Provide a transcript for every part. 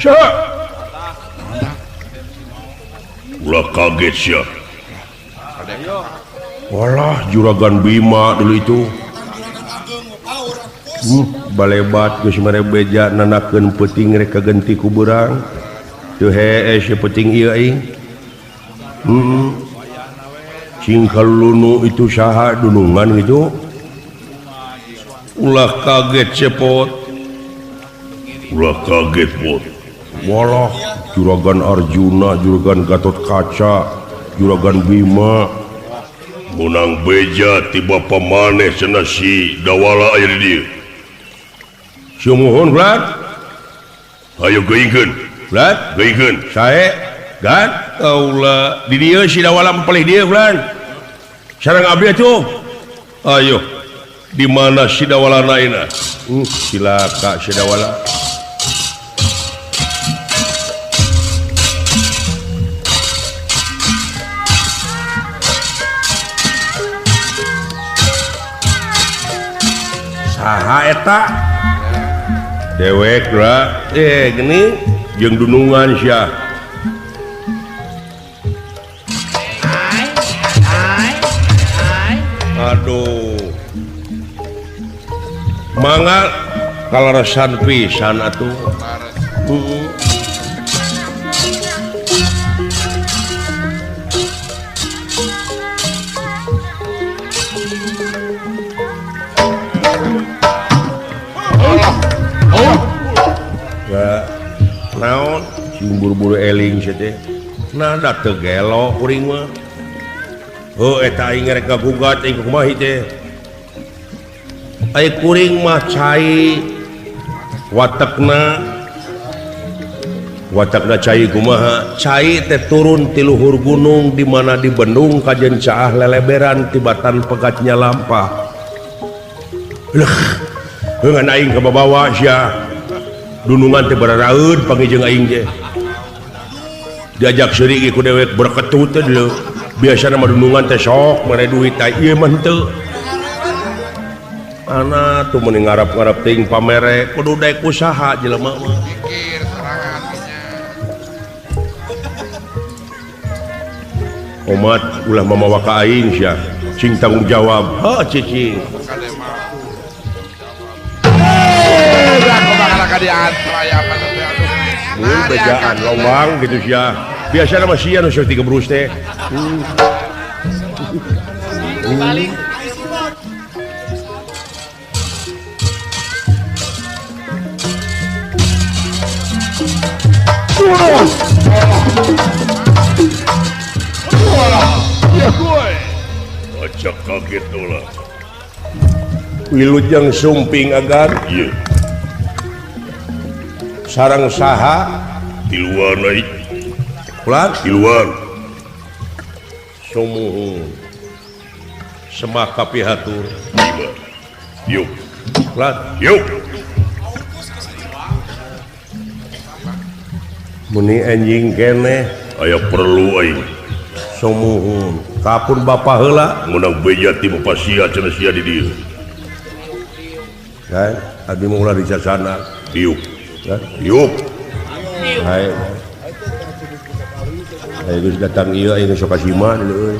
Saha? Ulah kaget sia. Walah juragan Bima dulu itu. Balebat geus mere beja nanakeun peuting rek kagenti ku beurang. Teu hees si peuting ieu aing. Cing kalunu itu saha dunungan gitu. Ulah kaget cepot. Ulah kaget pot. Walah juragan Arjuna, juragan Gatot Kaca, juragan Bima. Menang beja tiba pamaneh cenah si Dawala aya di dieu. Sumuhun Vlad. Ayo geuingkeun. Vlad, geuingkeun. Sae? Gan? Kaula di dieu si Dawala mempelih dieu Vlad. Sareng abdi atuh. Ayo. Di mana si Dawala ayeuna? Cilaka si Dawala. Saha eta? Dewek lah. Gini jeung dunungan sia. Aduh. Mangga kaleresan pisan atuh. Naon sing buru-buru eling sia teh. Nah da teu gelo kuring mah. Heuh eta aing rek ngagugat aing kumaha teh. Ai kuring mah cai watekna. Watekna cai kumaha? Cai teh turun ti luhur gunung di mana di bendung kajen caah leleberan tibatan pegatnya lampah. Leuh, ngan aing kababawa sia. Dunungan teh bararaeun panggih jeung aing teh. Diajak seuri ge ku dewek berketut teh deuleu. Biasana mah dunungan teh sok mere duit teh ieu mah henteu. Ana tuh meni ngarap-ngarap teuing pamere kudu daek usaha jelema mah. Mikir sorangan nya. Omat ulah mamawa ka aing sia. Cing tanggung jawab. Heuh cicing. Mun bejaan lowang gitu sia. Biasana mah sia nu sok digebrus teh. Acak kaget ulah. Wilujeng sumping agan. Ieu. Sarang saha tiluan euy. Ulah tiluan. Sumuhun. Semah kapihatur. Yuk. Ulah yuk. Muni anjing keneh aya perlu aing. Sumuhun. Kapun bapa heula meunang beja ti bapa sia cenah sia di dieu. Kan abdi mah ulah dicacana. Diuk. Yuk. Hai. Ayo geus datang ieu aing sok kasima deui euy.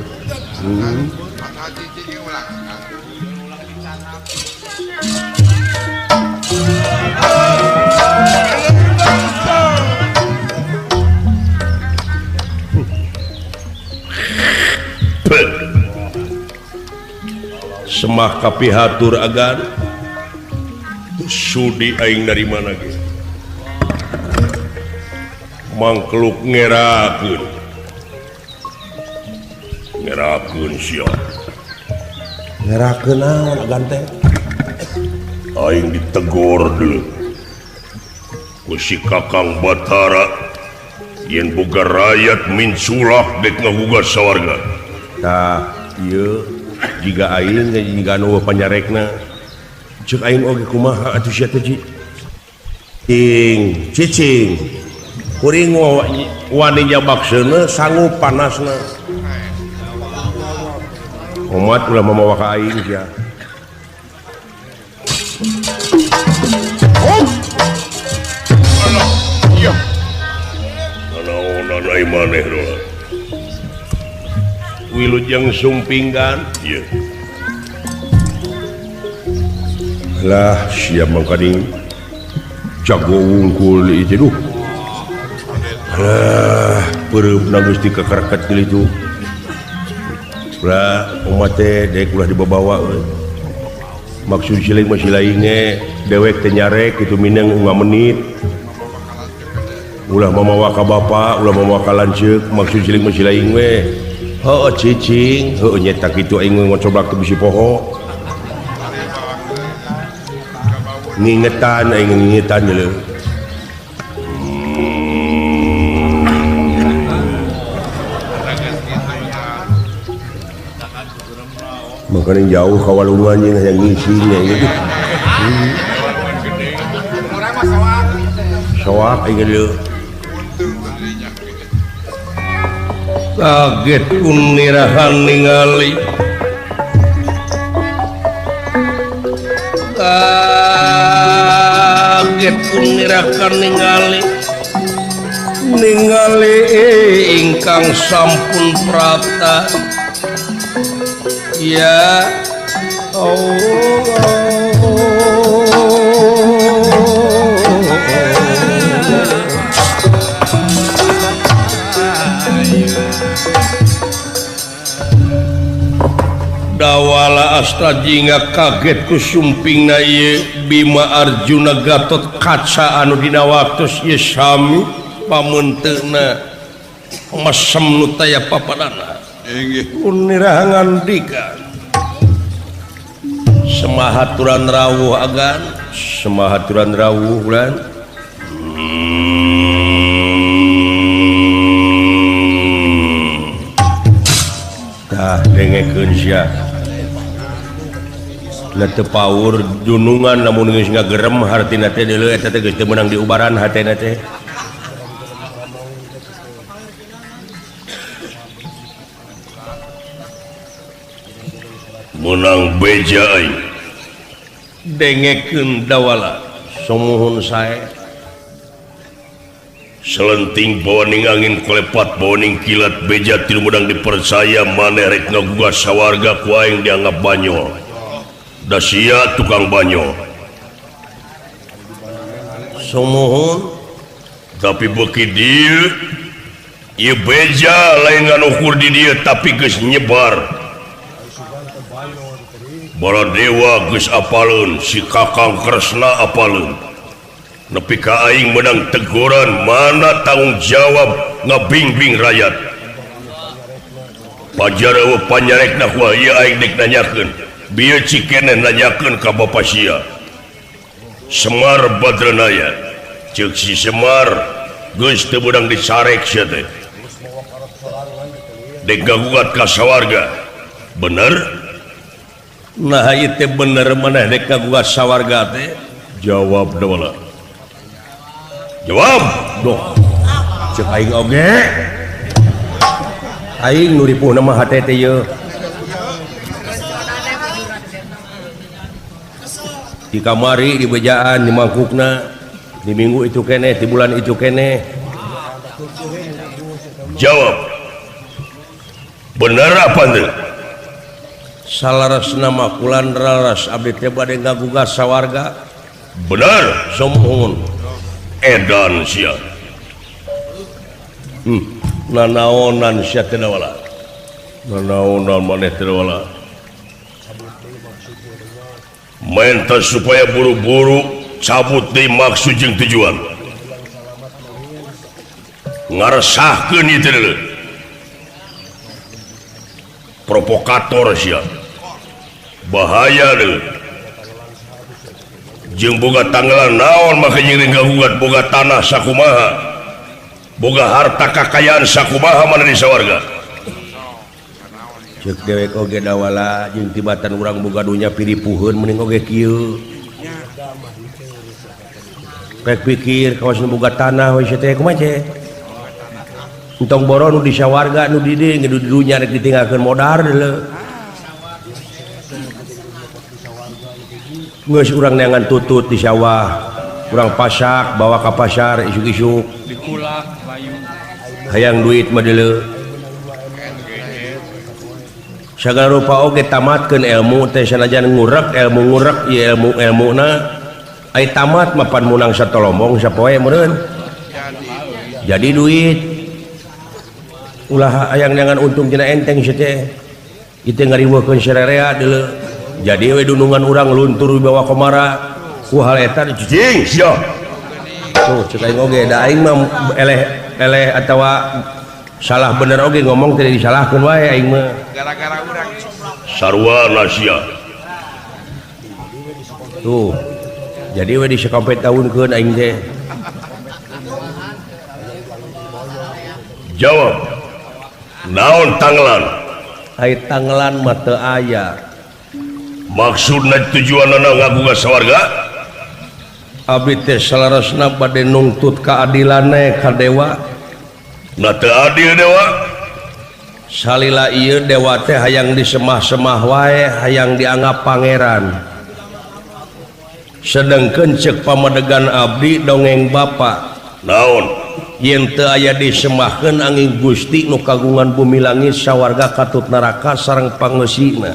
Semah kapihatur agan sudi aing dari mana ge? Mangkluk ngerakeun. Ngerakeun sia. Ngerakeun naon agan teh? Aing ditegor deuleu. Ku si Kakang Batara yen boga rakyat minculak dek ngagugat sawarga. Tah ieu jiga aing jiga anu panyarekna. Ceuk aing oge kumaha atuh sia teh Cing, cicing. Kuring wani nyabak seuneu sanggup panasna. Omat ulah mamawa ka aing sia. maneh dola. Wilujeng sumpinggan ieu. Lah sia mangkaning jago wungkul ieu duh. Alah peureupna geus dikekerket kitu. Ulah umat teh dek ulah dibawa euy. Maksud siling masih lain ge dewek teh nyarek kitu mineng unga menit. Ulah mamawa ka bapa, ulah mamawa ka lanceuk, maksud siling masih lain we. Heuh cicing, heuh nyeta kitu aing ngocoblak teu bisi poho. Ngingetan aing ngingetan deuleu. Makanya jauh ka walungan jeung hayang ngising nya gitu. Soak aing deuleu. Kaget kunirahan ningali. Kaget kunirahan ningali. Ningali ingkang sampun prapta. Ya Allah. Dawala Asta jingga kaget ku sumpingna ieu Bima Arjuna Gatot Kaca anu dina waktos ieu sami pamunteuna mesem nu taya papadana. Unirahangan dika semahaturan rawuh agan semahaturan rawuh ulan tah dengekeun sia teu paur junungan lamun geus ngagerem hartina teh deuleu eta teh geus teu meunang diubaran hatena teh. Menang beja aing dengekeun dawala sumuhun sae selenting bawaning angin kolepat bawaning kilat beja tilu menang dipercaya maneh rek ngagugat sawarga ku aing dianggap banyol da sia tukang banyol sumuhun tapi beuki dieu ieu beja lain ngan ukur di dieu tapi geus nyebar. Baladewa geus apaleun si Kakang Kresna apaleun nepi ka aing meunang teguran mana tanggung jawab ngabingbing rakyat pajarawa panyarekna ku ieu aing dek nanyakeun bieu cikeneh nanyakeun ka bapa sia Semar Badranaya ceuk si Semar geus teu meunang dicarek sia teh dek gagugat ka sawarga bener. Nah ieu teh bener maneh dek kagugat sawarga teh jawab dawala jawab doh ceuk aing oge aing nu ripuhna mah hate teh ieu di kamari di bejaan di mangkukna di minggu itu keneh di bulan itu keneh jawab bener apa teu salaras nama kulan raras abdi teh bade ngagugat sawarga bener sumuhun edan sia nanaonan sia teh dawala nanaonan maneh teh dawala menta supaya buru-buru cabut deui maksud jeung tujuan ngaresahkeun ieu teh provokator sia bahaya deh jeung boga tanggalan naon maka jeung ngagugat boga tanah sakumaha boga harta kakayaan sakumaha mana di sawarga ceuk dewek oge dawala jeung tibatan urang boga dunya piripuheun mending oge kieu pek pikir kawas nu boga tanah we teh kumaha teh entong boro nu di sawarga nu di dieu nu di dunya rek ditinggalkeun modar deuleu geus urang neangan tutut di sawah urang pasak bawa ka pasar isuk-isuk dikulak layu Hayang duit mah deuleu. Sagala rupa oge tamatkeun ilmu teh sanajan ngurek ilmu ngurek ieu ilmu-ilmuna ai tamat mah pan munang satolombong sapoe meureun. Jadi duit. Ulah hayang neangan untung tina enteng sia teh. Ieu teh ngariweuhkeun sarerea deuleu. Jadi we dunungan urang luntur wibawa komara ku hal eta cicing sia. Tuh cek aing oge da aing mah eleh eleh atawa salah bener oge ngomong tidak disalahkeun wae aing mah. Gara-gara urang sarwana sia. Tuh. Jadi we disakampet tahunkeun aing teh. Jawab. Naon tanglan? Ai tanglan mah teu aya. Maksudna tujuanana ngagugat sawarga? Abdi teh salarasna bade nungtut keadilan ka dewa. Na teu adil dewa. Salila ieu dewa teh hayang disemah-semah wae, hayang dianggap pangeran. Sedengkeun ceuk pamadegan abdi dongeng bapa. Naon? Yen teu aya disemahkeun angin Gusti nu kagungan bumi langit sawarga katut neraka sareng pangeusina.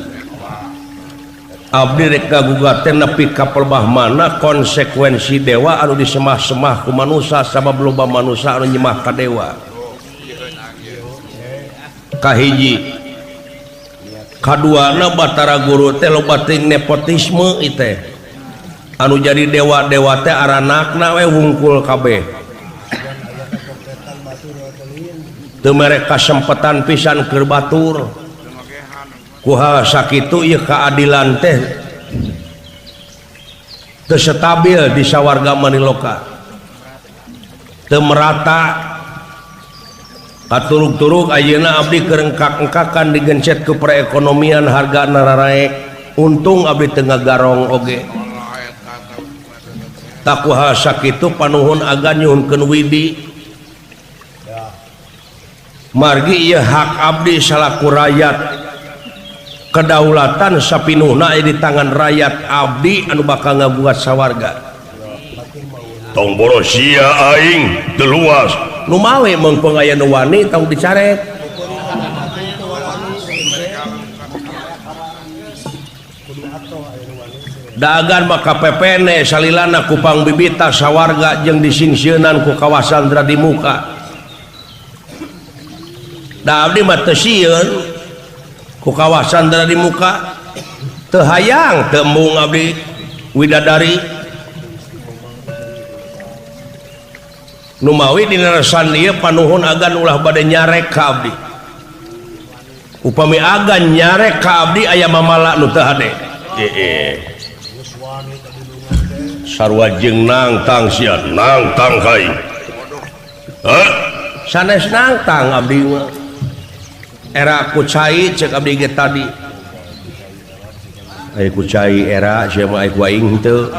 Abdi rek ngagugat teh nepi ka pelbah mana konsekuensi dewa anu disemah-semah ku manusa sabab loba manusa anu nyemah ka dewa. Kahiji kaduana Batara Guru teh loba teuing nepotisme ieu teh. Anu jadi dewa-dewa teh aranakna we wungkul kabeh. Teu mere kasempetan pisan keur batur. Ku hal sakitu ieu keadilan teh teu stabil di sawarga maniloka. Teu merata. Katurug-turug ayeuna abdi keur engkak-engkakan digencet ku perekonomian harga nararaek. Untung abdi teu ngagarong oge. Taku hal sakitu panuhun agan nyuhunkeun widi. Margi ieu hak abdi salaku rakyat. Kedaulatan sapinuhna aya di tangan rakyat abdi anu bakal ngagugat sawarga. Tong boros sia aing teu luas. Nu mawe meungpeung aya nu wani tong dicarek. Dagan maka pepene salilana ku pangbibita sawarga jeung disingsieunan ku kawasan Dradimuka. Da abdi mah teu sieun ku kawasan Dradimuka. Teu hayang teu embung abdi widadari. Numawi dina resan ieu panuhun agan ulah bade nyarek ka abdi. Upami agan nyarek ka abdi aya mamala nu teu hade. Sarua jeung nangtang sia, nangtang kai. Hah? Sanes nangtang abdi mah. Era ku cai ceuk abdi ge tadi. Aya ku cai era sia mah aya ku aing henteu.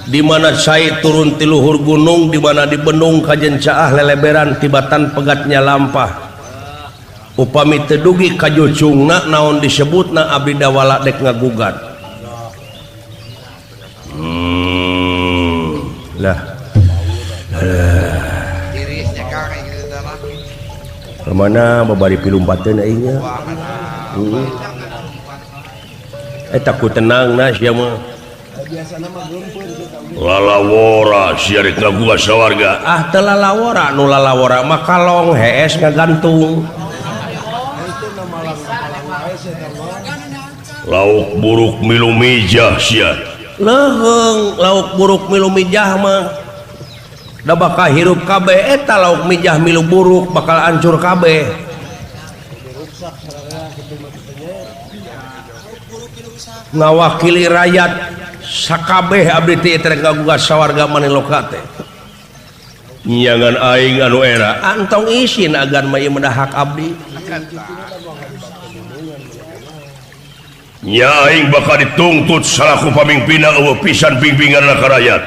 Di mana cai turun ti luhur gunung, di mana di bendung kajen caah leleberan tibatan pegatnya lampah. Upami teu dugi ka jucungna naon disebutna abdi dawala dek ngagugat. Lah. Kemana babari pilumpateun aing nya? Eta ku tenang na sia mah. Lalawora sia rek ngagugat sawarga. Ah teu lalawora nu lalawora mah kalong hees ngagantung. Lauk buruk milu mijah sia. Leuheung lauk buruk milu mijah mah. Da bakal hirup kabeh eta lauk mijah milu buruk bakal hancur kabeh. Ngawakili rakyat sakabeh abdi teh rek ngagugat sawarga maniloka teh. Nyangan aing anu era. Antong isin agan mah ieu mah hak abdi. Nya aing bakal dituntut salaku pamimpinna eueuh pisan bimbinganna ka rakyat.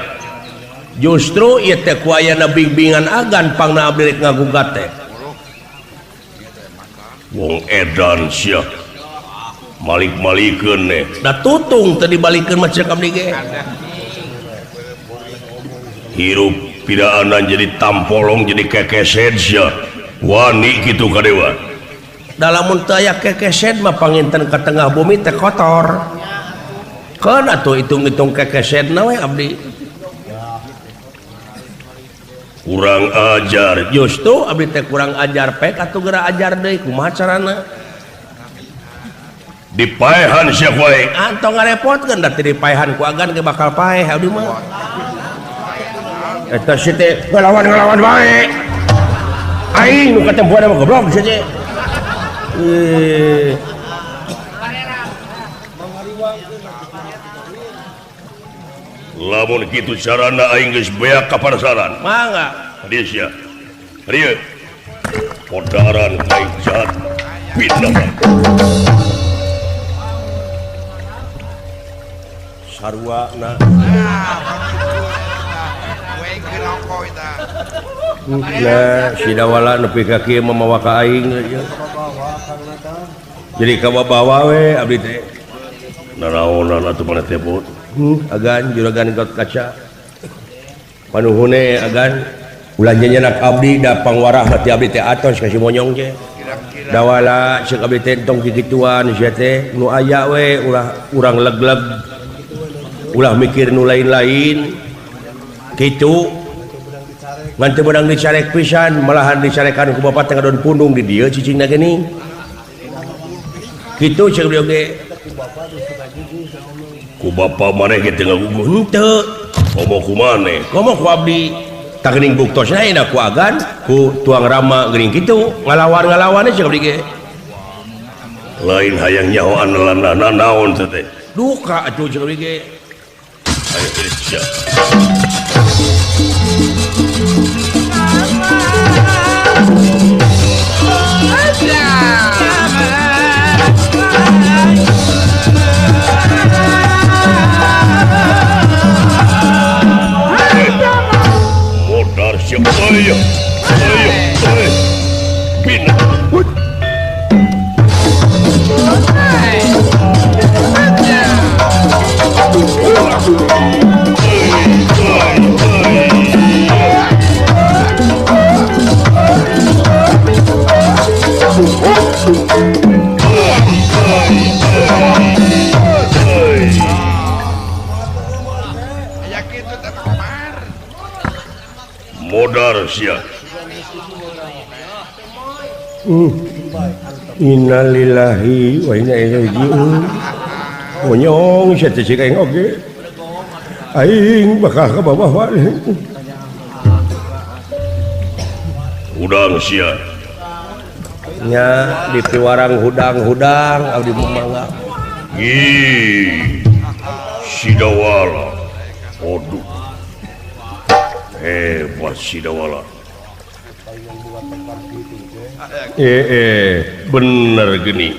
Justru ieu teh ku ayana bimbingan agan pangna abdi rek ngagugat teh. Wong edan sia. Malik-malikeun teh. Da tutung teu dibalikeun mah ceuk abdi ge. Hirup Piraanan jadi tampolong jadi kekeset sia. Wani kitu ka dewa. Da lamun teu aya kekeset mah panginten ka tengah bumi teh kotor. Keun atuh hitung-hitung kekesetna we abdi. Kurang ajar. Justru abdi teh kurang ajar pek atuh geura ajar deui kumaha carana? Dipaehan sia wae. Antong ngarepotkeun da teu dipaehan ku agan ge bakal paeh abdi mah. Eta si teh ngalawan-ngalawan wae. Aing nu katempuan mah goblok si teh. Lamun kitu carana aing geus beak ka parsaran. Mangga. Hadieu sia. Hadieu. Podaran aing jahat. Pindah. Sarua na. Nah, sidawala nepi ka kieu mamawa ka aing. Jadi kabawa we abdi teh. Naraonan atuh maneh teh bot. Agan juragan Gatot Kaca. Panuhune agan ulah nyenyenak abdi da pangwarah mati abdi teh atos ka si monyong teh. Dawala ceuk abdi teh tong kikituan sia teh nu aya we ulah urang leg-leg. Ulah mikir nu lain-lain. Kitu ngan teu meunang dicarek pisan malahan dicarekan ku bapak teh ngadon pundung di dieu cicingna geuning. Kitu ceuk abdi oge. Ku bapa maneh ge teu ngaguguh henteu. Komo ku maneh? Komo ku abdi. Tah geuning buktosna ayeuna ku agan ku tuang rama geuning kitu ngalawan-ngalawan ceuk abdi ge. Lain hayang nyaho analana naon teh teh. Duka atuh ceuk abdi ge. Ayo sia. Modar siap. Ayo, ayo, ayo. Pindah. Modar sia. Innalillahi wa inna ilaihi raji'un. Monyong sia teh cik aing oge. Aing bakal ka bawah wae. Hudang sia. Nya di piwarang hudang-hudang abdi mangga. Ih. Sidawala. Aduh. Hebat Sidawala. Bener gini.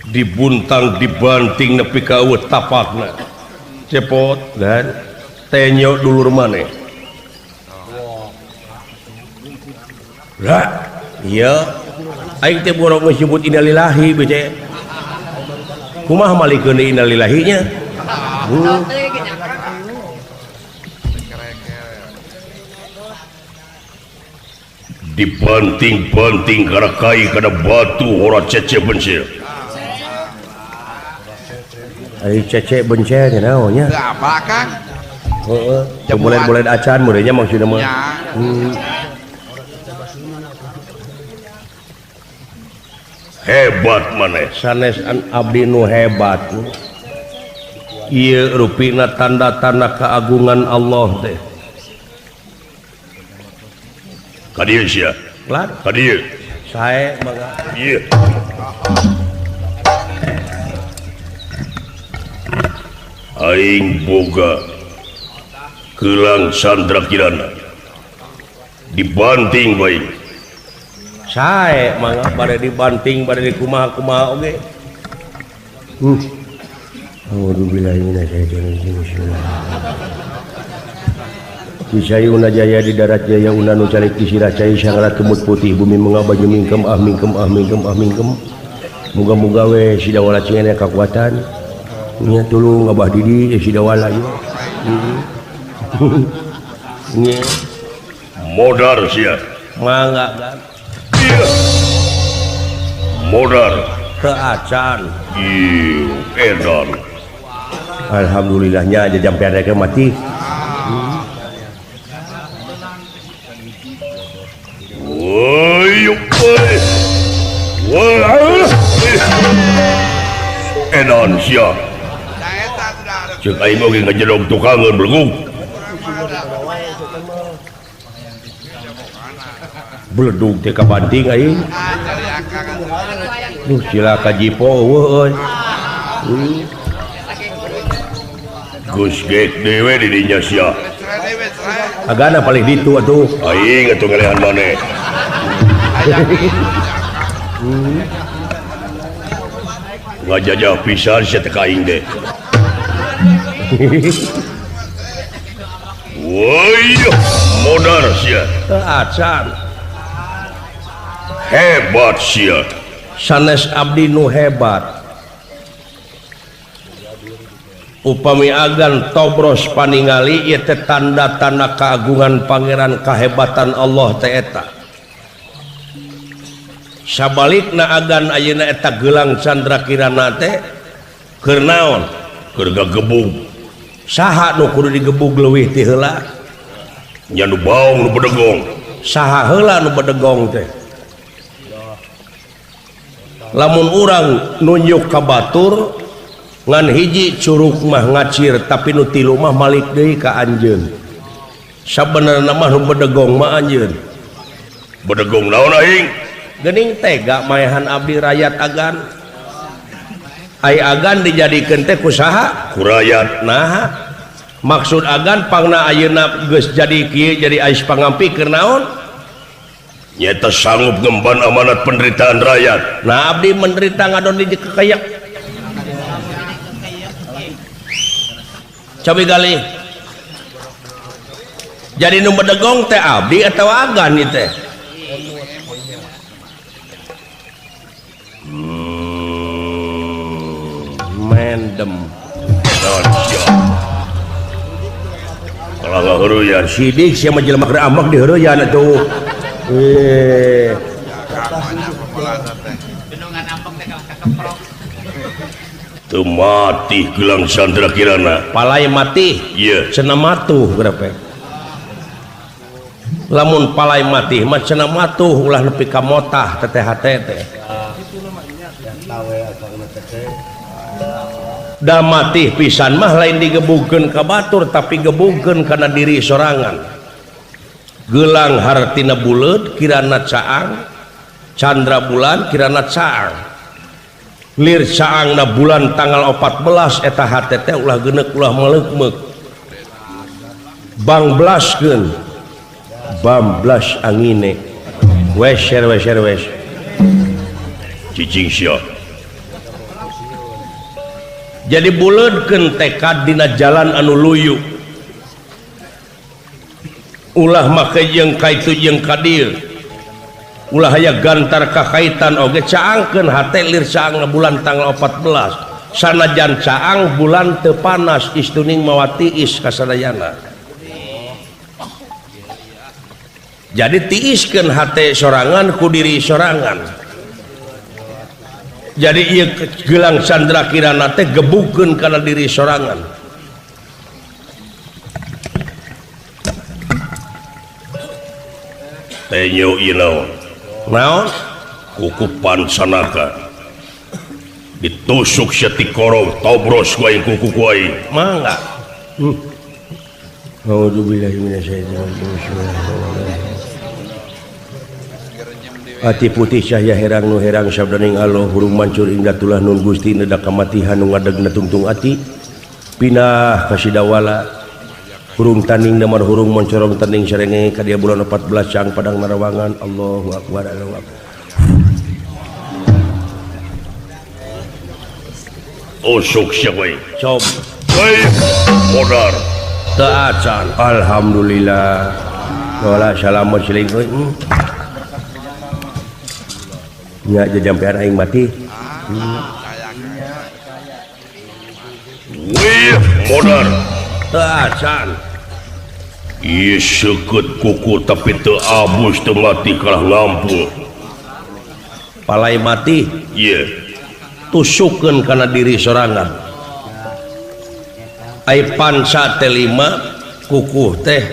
Dibuntang dibanting nepi ka eueuh tapakna. Cepot dan tenyo dulur maneh. Lah, iya. Aing teh borong geus nyebut innalillahi bece. Kumaha malikeun innalillahi nya? Dibanting-banting kana kai kana batu ora cece bencil. Ari cece bencil teh naon nya? Teu apa Kang? Heeh, teu boleh-boleh acan meureun nya maksudna mah. Hebat maneh. Sanes abdi nu hebat. Ieu rupina tanda-tanda keagungan Allah teh. Ka dieu sia. Lan? Ka dieu. Sae mangga. Ieu. Aing boga kelang Sandra Kirana. Dibanting bae. Sae mangga bade dibanting bade dikumaha-kumaha oge. A'udzubillahi minasyaitonir rajim. Kisayuna jaya di darat jaya una nu calik di sirah cai sangara tumut putih bumi mengabaju mingkem ah mingkem ah mingkem ah mingkem. Muga-muga we Sidawala cing aya kakuatan. Nya tulung Abah Didi Sidawala ieu. Modar sia. Mangga Gan. Modar. Teu acan. Ieu edan. Alhamdulillahnya aja jampean rek mati. Woi, woi. Edan sia. Cek aing oge ngajedog tukangeun belegug. Beledug teh kabanting aing. Duh cilaka jipo eueuh euy. Geus gek dewe di dinya sia. Agana paling ditu atuh. Aing atuh ngelehan maneh. Ngajajah pisan sia teh ka aing deh. Woi, modar sia. Teu acan. Hebat sia. Sanes abdi nu hebat. Upami agan tobros paningali ieu teh tanda-tanda keagungan pangeran kahebatan Allah teh eta. Sabalikna agan ayeuna eta gelang Candra Kirana teh keur naon? Keur gagebug. Saha nu kudu digebug leuwih ti heula? Nya nu baong nu bedegong. Saha heula nu bedegong teh? Lamun urang nunjuk ka batur ngan hiji curug mah ngacir tapi nu tilu mah malik deui ka anjeun. Sabenerna mah nu bedegong mah anjeun. Bedegong naon aing? Geuning tega maehan abdi rakyat agan. Ai agan dijadikeun teh ku saha? Ku rakyat. Nah, maksud agan pangna ayeuna geus jadi kieu jadi ais pangampi keur naon? Nyata sanggup ngemban amanat penderitaan rakyat. Nah, abdi menderita ngadon di kekayak. Cobi gali. Jadi nu bedegong teh abdi atau agan ieu teh? Mendem. Kalau nggak heureuyaan sidik sia mah jelema keur ambek di heureuyaan atuh. Teu mati gelang Candra Kirana. Palai mati. Ieu cenah matuh berapa? Lamun palai mati mah cenah matuh ulah nepi ka motah teteh hate teh. Da mati pisan mah lain digebugkeun ka batur tapi gebugkeun kana diri sorangan. Gelang hartina buleud kirana caang, candra bulan kirana caang. Lir caangna bulan tanggal 14 eta hate teh ulah geuneuk ulah maleukmeuk. Bangblaskeun. Bamblas angine. Weser weser wes. Cicing sia. Jadi buleudkeun tekad dina jalan anu luyu. Ulah make jeung kaitu jeung ka dieu. Ulah aya gantar kakaitan oge caangkeun hate lir caangna bulan tanggal 14. Sanajan caang bulan teu panas istuning mawa tiis kasadayana. Jadi tiiskeun hate sorangan ku diri sorangan. Jadi ieu gelang Candra Kirana teh gebugkeun kana diri sorangan. Tenyo ieu naon? Naon? Kukupan sanaka. Ditusuk sia ti korong tobros ku aing kuku ku aing. Mangga. A'udzubillahi minasyaitonir rajim. Ati putih cahya herang nu herang sabdaning Allah hurung mancur ingdatulah nun Gusti nedak kamatihan nu ngadegna tungtung ati pinah kasidawala hurung taning damar hurung moncorong taning sarenge ka dia bulan 14 cang padang narawangan. Allahu akbar Allahu akbar. Usuk sia we. Cob. Hei, modar. Teu acan. Alhamdulillah. Wala salamet siling euy. Nya jajampean aing mati. Wih, modar. Teu acan. Ieu seukeut kuku tapi teu abus teu mati kalah ngampung. Palai mati? Ieu. Tusukeun kana diri sorangan. Ai pansa teh lima kukuh teh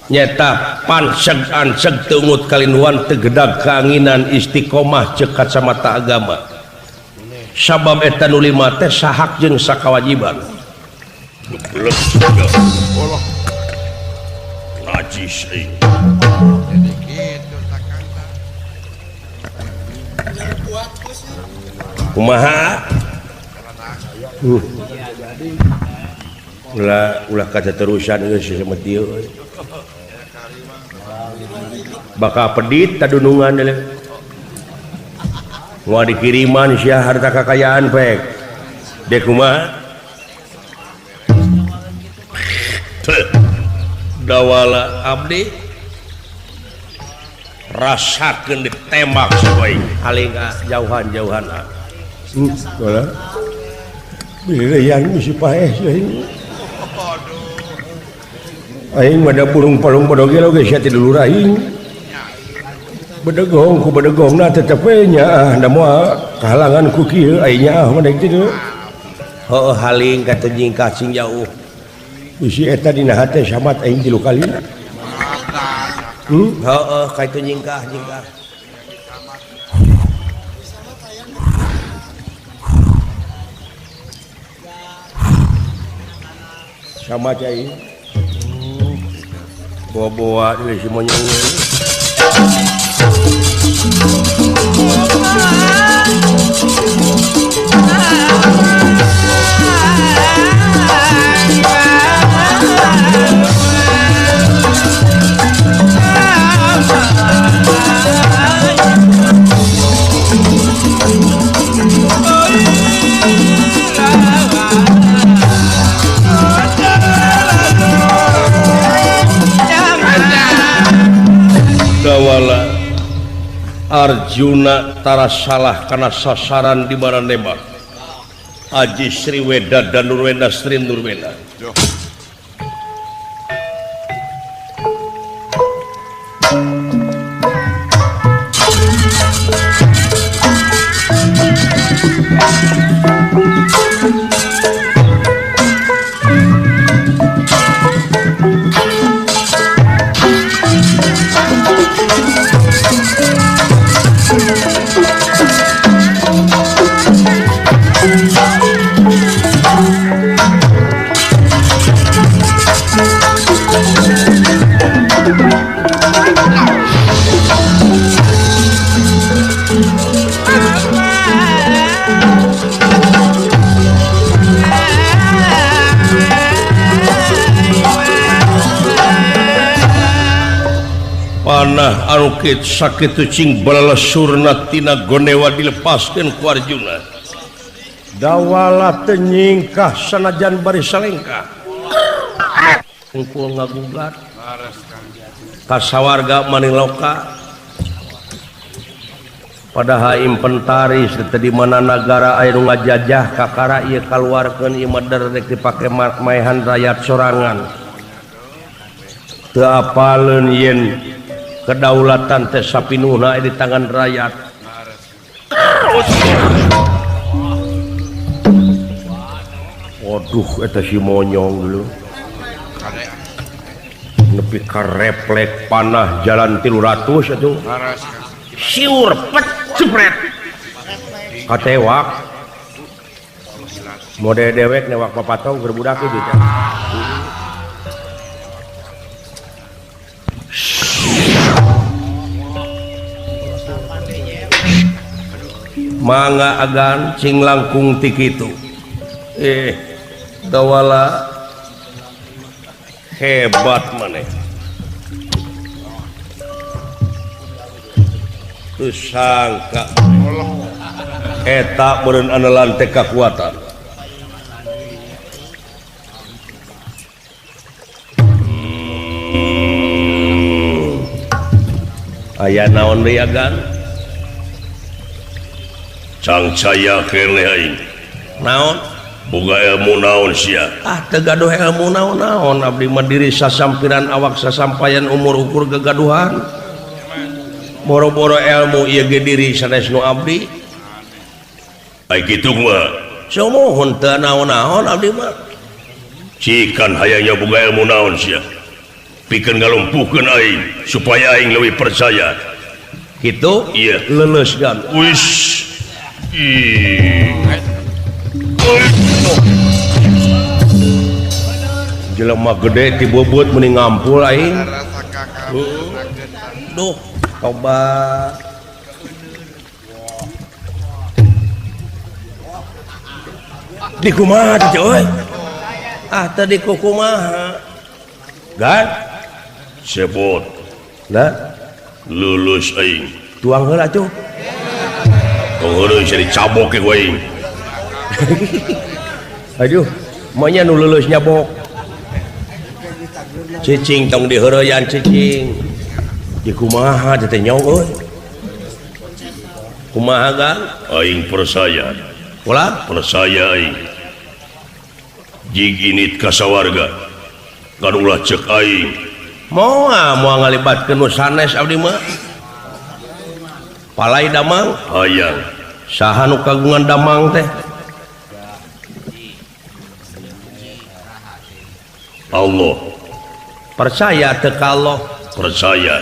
nyeta panseg anseg teungut kalinduan teu gedag kaanginan istiqomah ceuk kacamata agama. Sabab eta nu lima teh sahak jeung sakawajiban. Najis euy. Kumaha? Ulah ulah katerusan geus samet ieu euy. Bakal pedit tadunungan deuleu. Moal dikiriman sia harta kakayaan pek. Dek kumaha? Dawala abdi rasakeun ditembak sabae aling jauhan-jauhan. Wala. Bileuyan misi paeh aing. Aing mah da burung palung bodoge oge sia ti dulur aing. Bedegong ku bedegongna tetep we nyaah da moal kahalangan ku kieu aing nyaah mah deuk kitu. Heueuh haling ka teu nyingkah cing jauh. Bisi eta dina hate samat aing tilu kali. Heeh ka itu nyingkah nyingkah. Sama cai. Bawa-bawa deui si monyong. Dawala Arjuna tara salah karena sasaran di mana nembak. Aji Sriweda dan Nurwenda Sri Nurwenda. Panah anu sakitu cing balalesurna tina gonewa dilepaskeun ku Arjuna. Dawala teu nyingkah sanajan bari salengkah. Kumpul ngaguglat. Kasawarga maniloka. Padahal inventaris teu di mana nagara aya nu ngajajah kakara ieu kaluarkeun ieu mah rek dipake maehan rakyat sorangan. Teu apaleun yen kedaulatan teh sapinuhna di tangan rakyat. Waduh eta si monyong dulu. Nepi ka reflek panah jalan 300 atuh. Siur pet jepret. Katewak. Mode dewek newak papatong keur budak ieu teh. Mangga agan cing langkung ti kitu. Dawala hebat maneh. Teu sangka eta meureun andalan teh kakuatan. Aya naon deui agan? Cangcaya keneh aing. Naon? Boga ilmu naon sia? Ah teu gaduh ilmu naon-naon abdi mah diri sasampiran awak sasampayan umur ukur gegaduhan. Boro-boro ilmu ieu ge diri sanes nu abdi. Ai kitu mah. Sumuhun teu naon-naon abdi mah. Cikan hayangnya boga ilmu naon sia? Pikeun ngalumpuhkeun aing supaya aing leuwih percaya. Kitu? Iya. Leuleus gan. Wis. Ih. Jelema gede tibebeut meni ngampul aing. Duh, tobat. Di kumaha teh euy? Ah teu di kumaha. Gan sebot. Lah lulus aing. Tuang heula atuh. Tong heureun sia dicabok ke ku aing. Aduh, maunya nu lulus nyabok. Cicing tong diheureyan cicing. Di kumaha teh nyong euy. Kumaha gan? Aing percaya. Ulah percaya aing. Jig init ka sawarga. Kan ulah ceuk aing. Moal moal ngalibatkeun nu sanes abdi mah. Palai damang hayang. Saha nu kagungan damang teh? Allah. Percaya teu ka Allah? Percaya.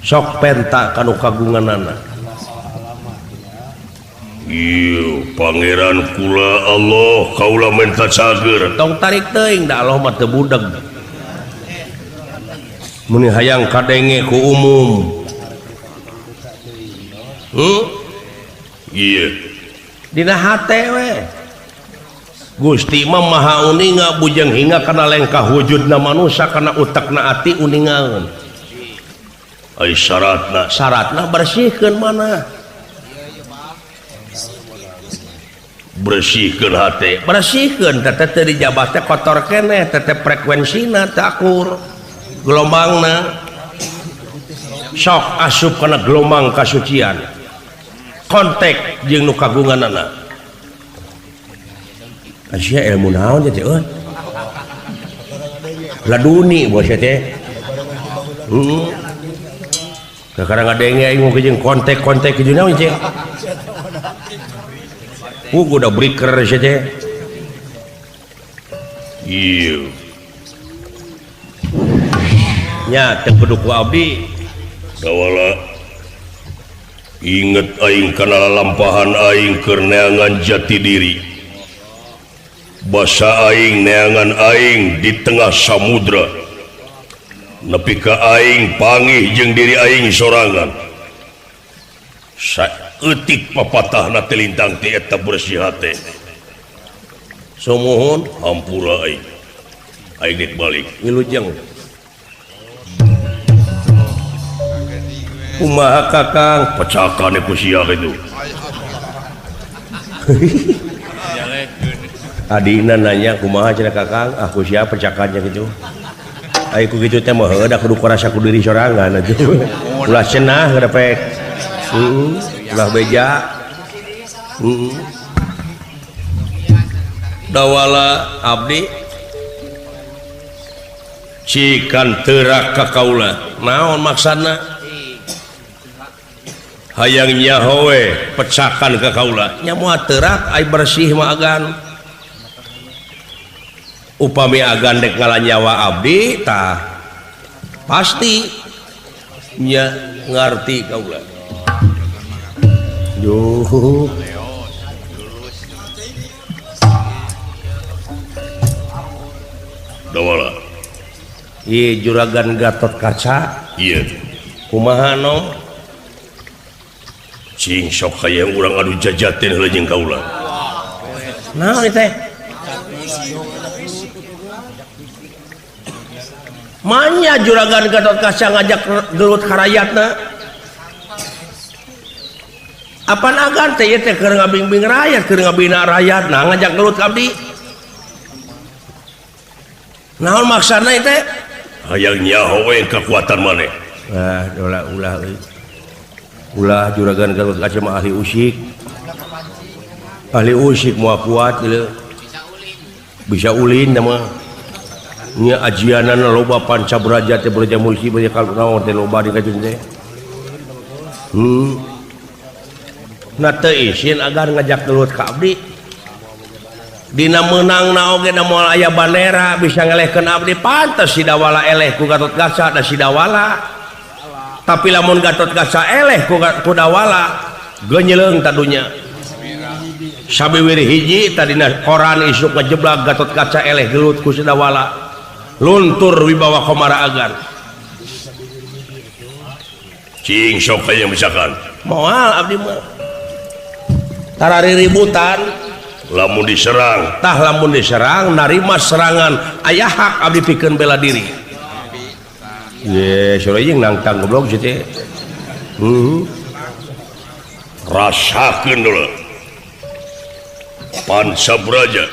Sok penta ka nu kagunganana. Ieu pangeran kula Allah kaula menta cager. Tong tarik teuing da Allah mah teu budeg. Mun hayang kadenge ku umum. Iya. Dina hate we. Gusti mah maha uninga bujeng hingga kana lengkah wujudna manusia kana utekna ati uningaeun. Ai syaratna syaratna bersihkeun mana? Bersihkeun hate. Bersihkeun teh teu dijabah teh kotor keneh teh frekuensina teu akur gelombangna. Sok asup kana gelombang kasucian. Kontak jeung nu kagunganana. Asia ilmu naon teh euy? Laduni bos teh. Heeh. Kakara ngadenge aing mung jeung kontak-kontak kitu naon teh. Udah breaker sia teh. Ieu. Nya teu kudu ku abdi. Dawala inget aing kana lalampahan aing keur neangan jati diri. Basa aing neangan aing di tengah samudra. Nepi ka aing pangih jeung diri aing sorangan. Saeutik papatahna teh lintang ti eta bersih hate. Sumuhun hampura aing. Aing dek balik. Wilujeng. Kumaha Kakang? Pecakane ku sia kitu. Adina nanya kumaha cenah Kakang? Ah ku sia pecakannya kitu. Ai ku kitu teh mah heueuh da kudu karasa ku diri sorangan atuh. Ulah cenah ngadepek. Heeh, ulah beja. Heeh. Dawala abdi cikan teurak ka kaula. Naon maksana? Hayang nyaho we pecakan ka kaula. Nya moal teurak ai bersih mah agan. Upami agan dek ngalanyawa abdi tah pasti nya ngarti kaula. Duh. Dawala. Ieu juragan Gatot Kaca. Ieu. Kumaha no? Cing sok hayang urang adu jajatin heula jeung kaula. Naon teh? Manya juragan Gatot Kaca ngajak gelut ka rakyatna. Apan agan teh ieu teh keur ngabingbing rakyat, keur ngabina rakyat, nah ngajak gelut ka abdi. Naon maksana ieu teh? Hayang nyaho we kekuatan maneh. Ah, ulah ulah euy. Ulah juragan Gatot Kaca mah ahli usik. Ahli usik moal kuat ieu. Bisa ulin mah. Nya ajianana loba panca braja teh braja musti braja kalau naon teh loba di kajun teh. Nah teu isin agar ngajak gelut ka abdi. Dina meunang na oge da moal aya bandera bisa ngelehkeun abdi pantes si Dawala eleh ku Gatot Kaca da si Dawala. Tapi lamun Gatot Kaca eleh ku Dawala genyeleung tadunya. Sabiwir hiji tadina koran isuk ngejeblag Gatot Kaca eleh gelut ku si Dawala. Luntur wibawa Komara Agan. Cing sok aya misalkan. Moal abdi mah. Tarari ributan. Lamun diserang tah lamun diserang narima serangan aya hak abdi pikeun bela diri. Ye sore jeung nangtang goblok sih teh. Rasakeun dulu. Panca Braja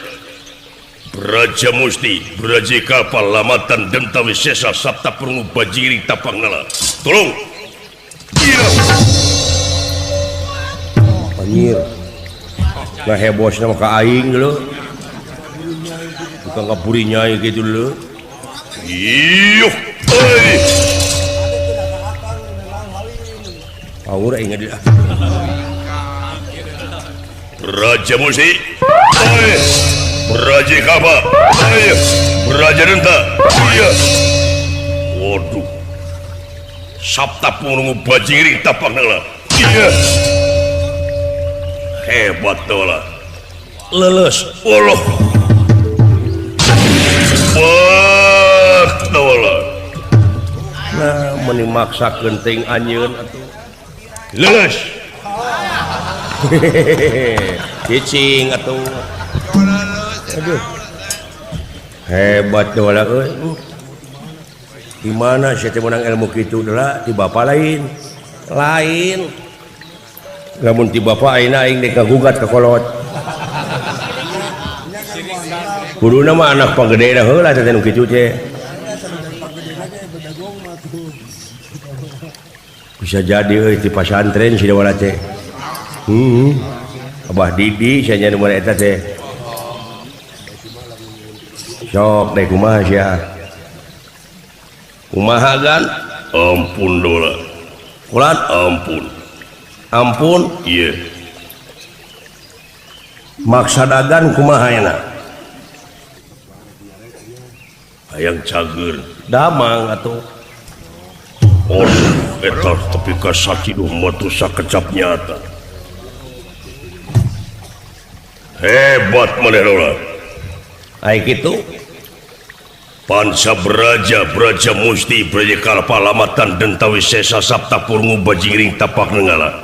Braja Musti Braja Kapal Lamatan Denta Wisesa Sabta Perungu Bajiring Tapang Nala. Tolong. Iya. Anjir. Nah heboh sama ka aing dulu. Bukan ngaburi nyai gitu dulu. Iya. Oi. Power aing dia. Raja Musti. Oi. Raja Kapa. Oi. Raja Denta. Iya. Waduh. Sabta Purungu Bajiring Tapak Nala. Iya. Hebat dola. Leles. Allah. Wah, dola. Nah, meni maksa kenting anjeun atuh. Leles. Cicing atuh. Aduh. Hebat dola euy. Di mana sia teh meunang ilmu kitu dola ti bapa lain. Lain. Lamun ti bapa ayeuna aing dek ngagugat ka kolot. Kuduna mah anak pagedena heula teh nu kitu teh. Bisa jadi euy ti pasantren si Dawala teh. Abah Didi sia nya nu eta teh. Sok deh kumaha sia. Kumaha gan? Ampun dola. Kulan ampun. Ampun iya. Maksa dagan kumaha enak. Hayang cager damang atuh. Oh, eta tepi ka sakiduh matu sakecap nyata. Hebat maneh dola. Ai kitu. Panca Braja Braja Musti Braja Kalpa Lamatan Denta Wisesa Sabta Purungu Bajiring Tapak Nenggala.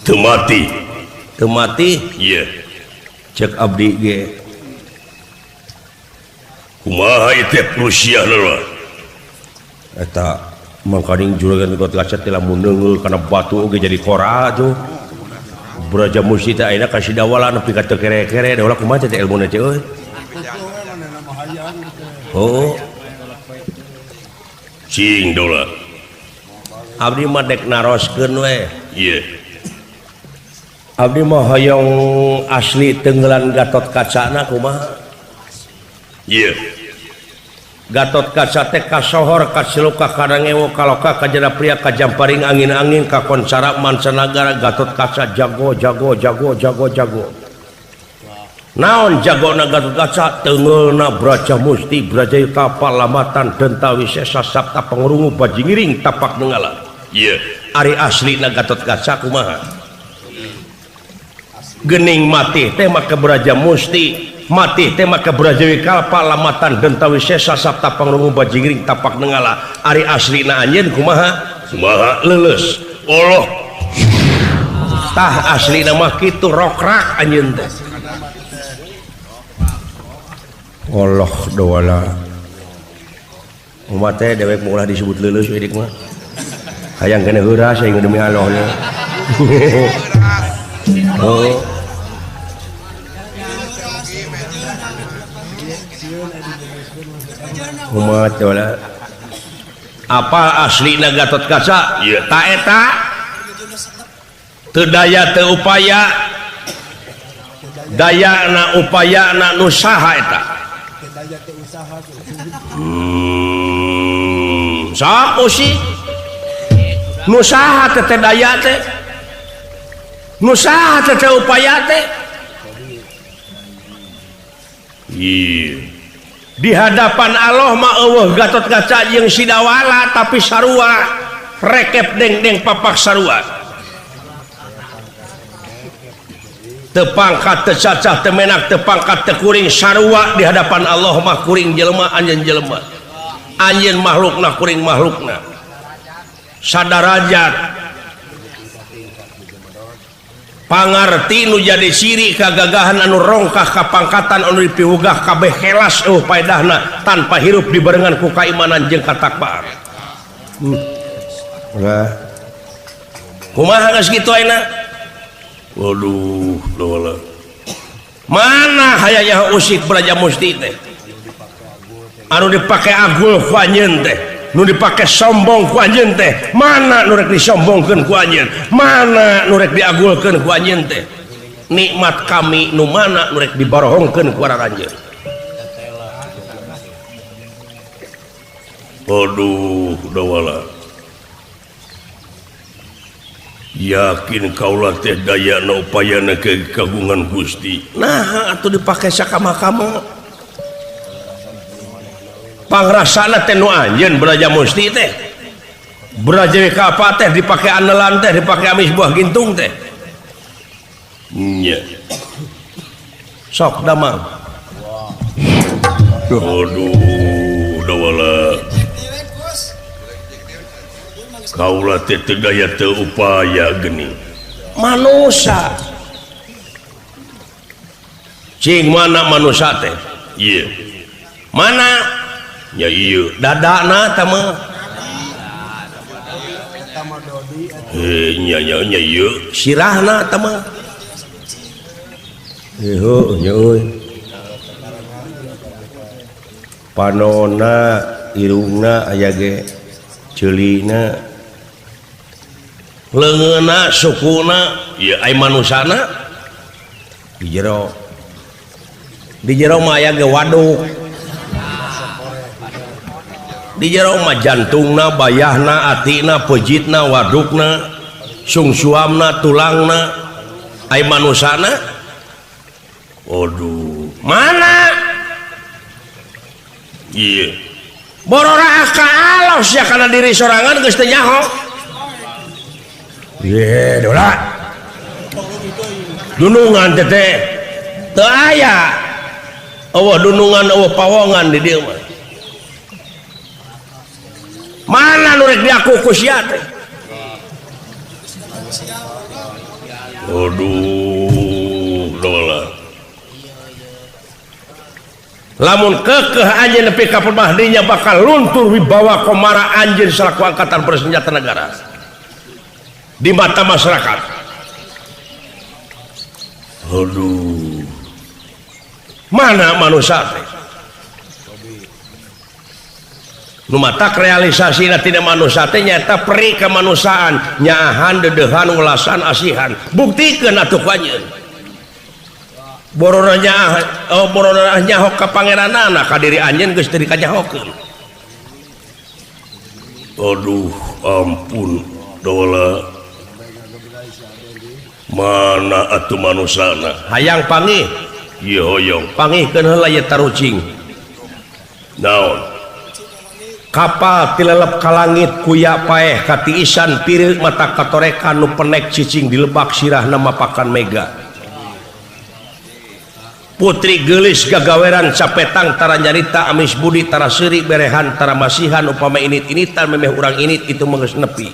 Teu mati. Teu mati? Iya. Cek abdi ge. Kumaha ieu teh Rusia leulah. Eta mangkaning juragan Gatot Kaca teh lamun neungeul kana batu oge jadi kora tuh. Braja Musti teh ayeuna ka si Dawala nepi ka teu kere-kere da ulah kumaha teh ilmuna teh euy. Oh. Cing dola. Abdi mah dek naroskeun we. Iya. Abdi mah hoyong asli tenggelan Gatot Kacana kumaha? Iya. Gatot Kaca teh kasohor kaciluka karangewo kaloka kajana pria kajamparing angin-angin kakoncara mancanagara Gatot Kaca jago jago jago jago jago. Naon jagona Gatot Kaca tengeulna Braja Musti Braja Kapal Lamatan Denta Wisesa Sabta Pangrungu Bajingiring Tapak Nenggala. Iya. Ari aslina Gatot Kaca kumaha? Gening mati teh maka Braja Musti mati teh maka Braja Wikalpa Lamatan Denta Wisesa Sabta Pangrungu Bajingiring Tapak Nenggala. Ari aslina anjeun kumaha? Kumaha? Leuleus. Allah. Tah aslina mah kitu rokrak anjeun teh. Allah dawala. Umat teh dewek mah ulah disebut leuleus ieu mah. Hayang keneh heuras aing demi Allah nya. Oh. Umat dawala. Apa aslina Gatot Kaca? Iya. Ta eta. Teu daya teu upaya. Dayana upayana nu saha eta? Sok usik nu saha teh daya teh? Nu saha teh upaya teh? Di hadapan Allah mah eueuh Gatot Kaca jeung Sidawala tapi sarua rekep deng-deng papak sarua. Teu pangkat teu cacah teu menak teu pangkat teu kuring sarua di hadapan Allah mah kuring jelema anjeun jelema. Anjeun makhlukna kuring makhlukna. Sadarajat pangarti nu jadi ciri kagagahan anu rongkah kapangkatan anu dipiwugah kabeh kelas eueuh paedahna tanpa hirup dibarengan ku kaimanan jeung katakwaan. Kumaha geus kitu ayeuna? Waduh, dola. Mana hayanya usik belajar musti teh? Anu dipake agul ku anjeun teh, nu dipake sombong ku anjeun teh, mana nu rek disombongkeun ku anjeun, mana nu rek diagulkeun ku anjeun teh? Nikmat kami nu mana nu rek dibarohongkeun ku aranjeun? Aduh, dawala. Yakin kaula teh dayana upayana ke kagungan Gusti. Nah, atuh dipake sakama-kama. Pangrasana teh nu anjeun belajar musti teh. Belajar ka apa teh dipake anelan teh, dipake amis buah gintung teh. Nya. Sok damang. Aduh, dawala. Kaula teh teu daya teu upaya geuning. Manusa. Cing mana manusa teh? Ieu. Mana? Ya ieu dadana tah mah. Nya nya nya ieu sirahna tah mah. Heuh nya euy. Panona irungna aya ge ceulina leungeunna sukuna ieu ai manusana di jero. Di jero mah aya ge waduk. Di jero mah jantungna, bayahna, atina, pejitna, wadukna, sungsuamna, tulangna, ai manusana. Aduh, mana? Ieu. Borora ka alos ya kana diri sorangan geus teu nyaho. Ye, dola. Dunungan teh teu aya. Eueuh dunungan, eueuh pawongan di dieu mah. Mana nu rek diaku ku sia teh? Aduh, dola. Lamun kekeh anjeun nepi ka pemahdinya bakal luntur wibawa komara anjeun selaku angkatan bersenjata negara di mata masyarakat. Aduh. Mana manusia teh? Nu matak realisasina tina manusia teh nyaeta peri kemanusiaan, nyaahan, dedehan, welasan, asihan. Buktikeun atuh ku anjeun. Borona nyaah, oh borona nyaho ka pangeranana ka diri anjeun geus teu dikanyahokeun. Aduh, ampun dola. Mana atuh manusana? Hayang pangih. Ieu hoyong. Pangihkeun heula ieu tarucing. Naon? Kapal tilelep ka langit kuya paeh katiisan pireuk mata katorekan nu penek cicing dilebak sirahna mapakan mega. Putri geulis gagaweran capetang tara nyarita amis budi tara seuri berehan tara masihan upama init-initan memeh urang init itu mah geus nepi.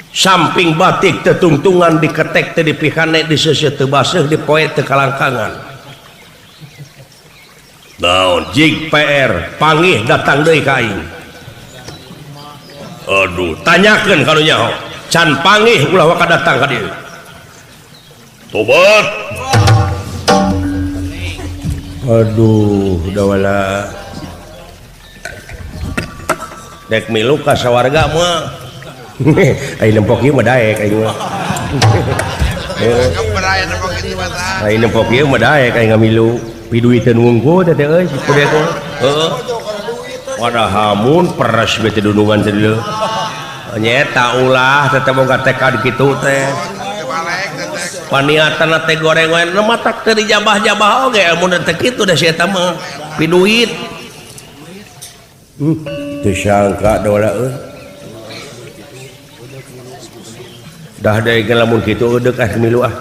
Samping batik tetungtungan diketek teu dipihane diseuseuh teu baseuh dipoe teu kalangkangan. Naon jig PR pangih datang deui ka aing. Aduh, tanyakeun ka nu nyaho. Can pangih ulah waka datang ka dieu. Tobat. Aduh, dawala. Dek milu ka sawarga mah. Aing nempok ieu mah daek aing mah. aya nempok kitu mah tah. Lain nempok ieu mah daek aing ngamilu piduiteun wungkul teh teh euy si kudu teh. Heeh. Padahal mun peres bete dunungan teh deuleu. Nyeta ulah teh boga tekad kitu teh. Paniatan teh goreng wae matak teu dijabah-jabah oge mun teh kitu da si eta mah piduit. Teu sangka dola euy. Dah deui lamun kitu eudek ah milu ah.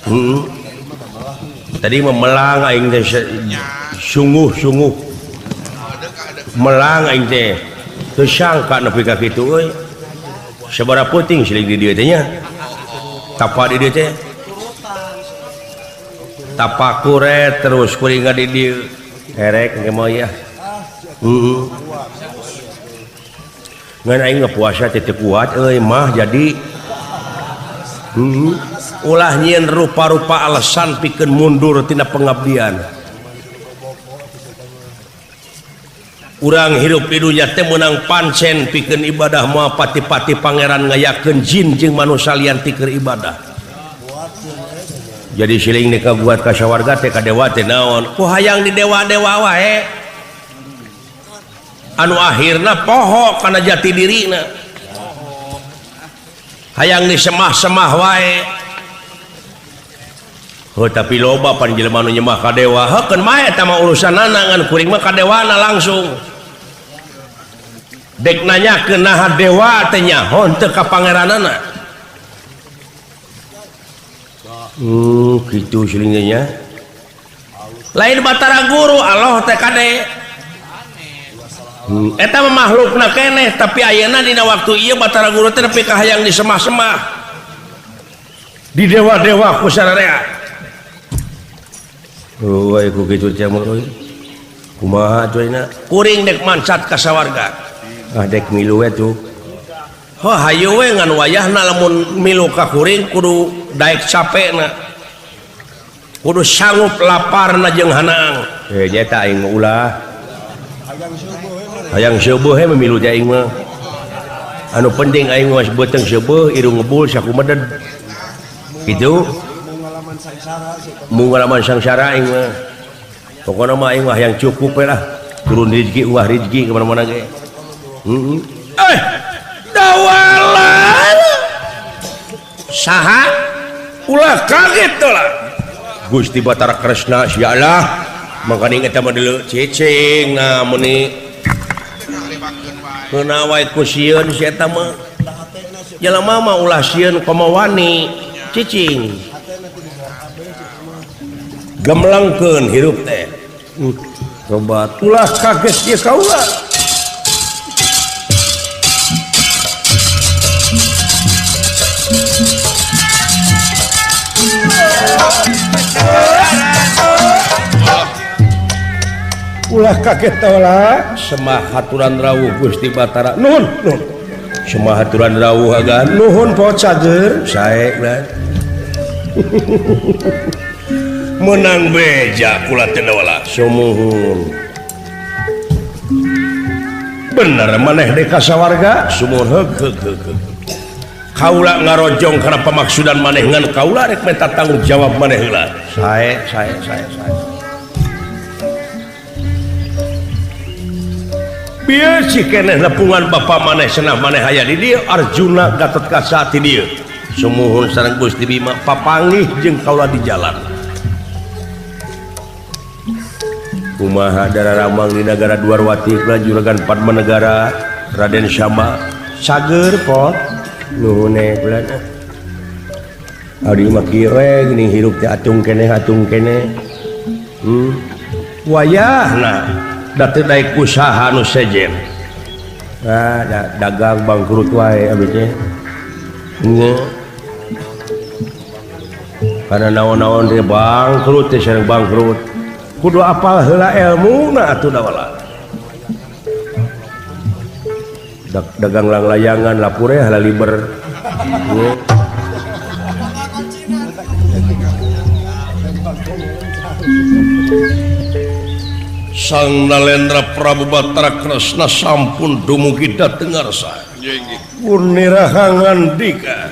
Heeh. Tadi mah melang aing teh sungguh-sungguh. Melang aing teh teu sangka nepi ka kitu euy. Sabaraha peuting siling di dieu teh nya. Tapa di dieu teh. Tapa kuret terus kuring ka di dieu. Erek engke mah ya. Heeh. Ngan aing mah puasa teh teu kuat euy mah jadi ulah nyieun rupa-rupa alasan pikeun mundur tina pengabdian. Urang hirup di dunya teh meunang pancen pikeun ibadah moal pati-pati pangeran ngayakeun jin jeung manusia lian ti keur ibadah. Jadi siling nih kabuat ka sawarga teh ka dewa teh naon? Ku hayang di dewa-dewa wae. Anu akhirna poho kana jati dirina. Hayang disemah-semah wae. Heuh tapi loba pan jelema nu nyemah ka dewa. Heukeun mah eta mah urusanana ngan kuring mah ka dewana langsung. Dek nanyakeun naha dewa teh nyaho teu ka pangeranana. Kitu silingnya nya. Lain Batara Guru Allah teh kade. Eta mah makhlukna keneh tapi ayeuna dina waktu ieu Batara Guru teh nepi ka hayang disemah-semah. Di dewa-dewa ku sararea. Oh, ku kitu teh mah euy. Kumaha atuh kuring dek mancat ka sawarga. Ah dek milu we tuh. Heuh hayu we ngan wayahna lamun milu ka kuring kudu daek capekna. Kudu sanggup laparna jeung hanaang. Nyeta aing mah ulah. Hayang seubeut he milu teh aing mah. Anu penting aing mah beuteung seubeut irung ngebul saku meded. Kitu. Mung ngalaman sangsara aing mah. Pokona mah aing mah hayang cukup we lah. Turun rezeki uah rezeki ka mana-mana ge. Heeh. Dawala. Saha? Ulah kaget lah. Gusti Batara Kresna sialah. Mangkaning eta mah deuleu cicing nah meuni keuna wae ku sieun si eta mah. Jelema mah ulah sieun komo wani cicing. Gemlangkeun hirup teh. Coba ulah kaget ieu kaula. Ulah kaget tolak semah haturan rawuh Gusti Batara nuhun nuhun semah haturan rawuh agan nuhun poho cager sae ulah menang beja kula teh wala sumuhun bener maneh dek ka sawarga sumuhun heug heug heug kaula ngarojong kana pamaksudan maneh ngan kaula rek minta tanggung jawab maneh heula sae sae sae sae bieu si keneh lepungan bapa maneh senah maneh aya di dieu Arjuna Gatotkaca ti dieu sumuhun sareng Gusti Bima papanggih jeung kaula di jalan kumaha dararamang di nagara Dwarwati juragan Padmanegara Raden Syama cager pot nuhun bulan abdi mah kieu we geuning hirup teh atung keneh wayahna da teu daek usaha nu sejen ah dagang bangkrut wae abdi teh karena naon-naon teh bangkrut teh sareng bangkrut kudu apal heula elmuna atuh dawala dagang langlayangan lapure halaliber Sang Nalendra Prabu Batara Kresna sampun dumugi dhateng ngarsa. Purnirahangan dika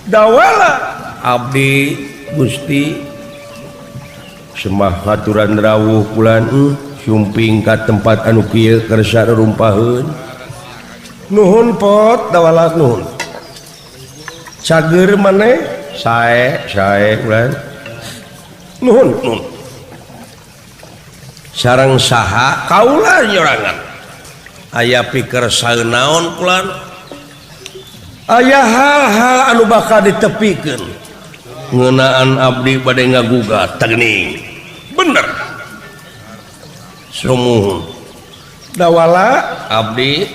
dawala Abdi Gusti semah aturan rawuh bulan sumping ka tempat anu kieu kersa rumpaheun nuhun pot dawala nuhun cager maneh sae sae bulan nuhun nuhun sareng saha kaula nyorangan aya pikir saeunaon bulan aya hal-hal anu bakal ditepikeun ngeunaan abdi bade ngagugat teuning bener sumuhun dawala abdi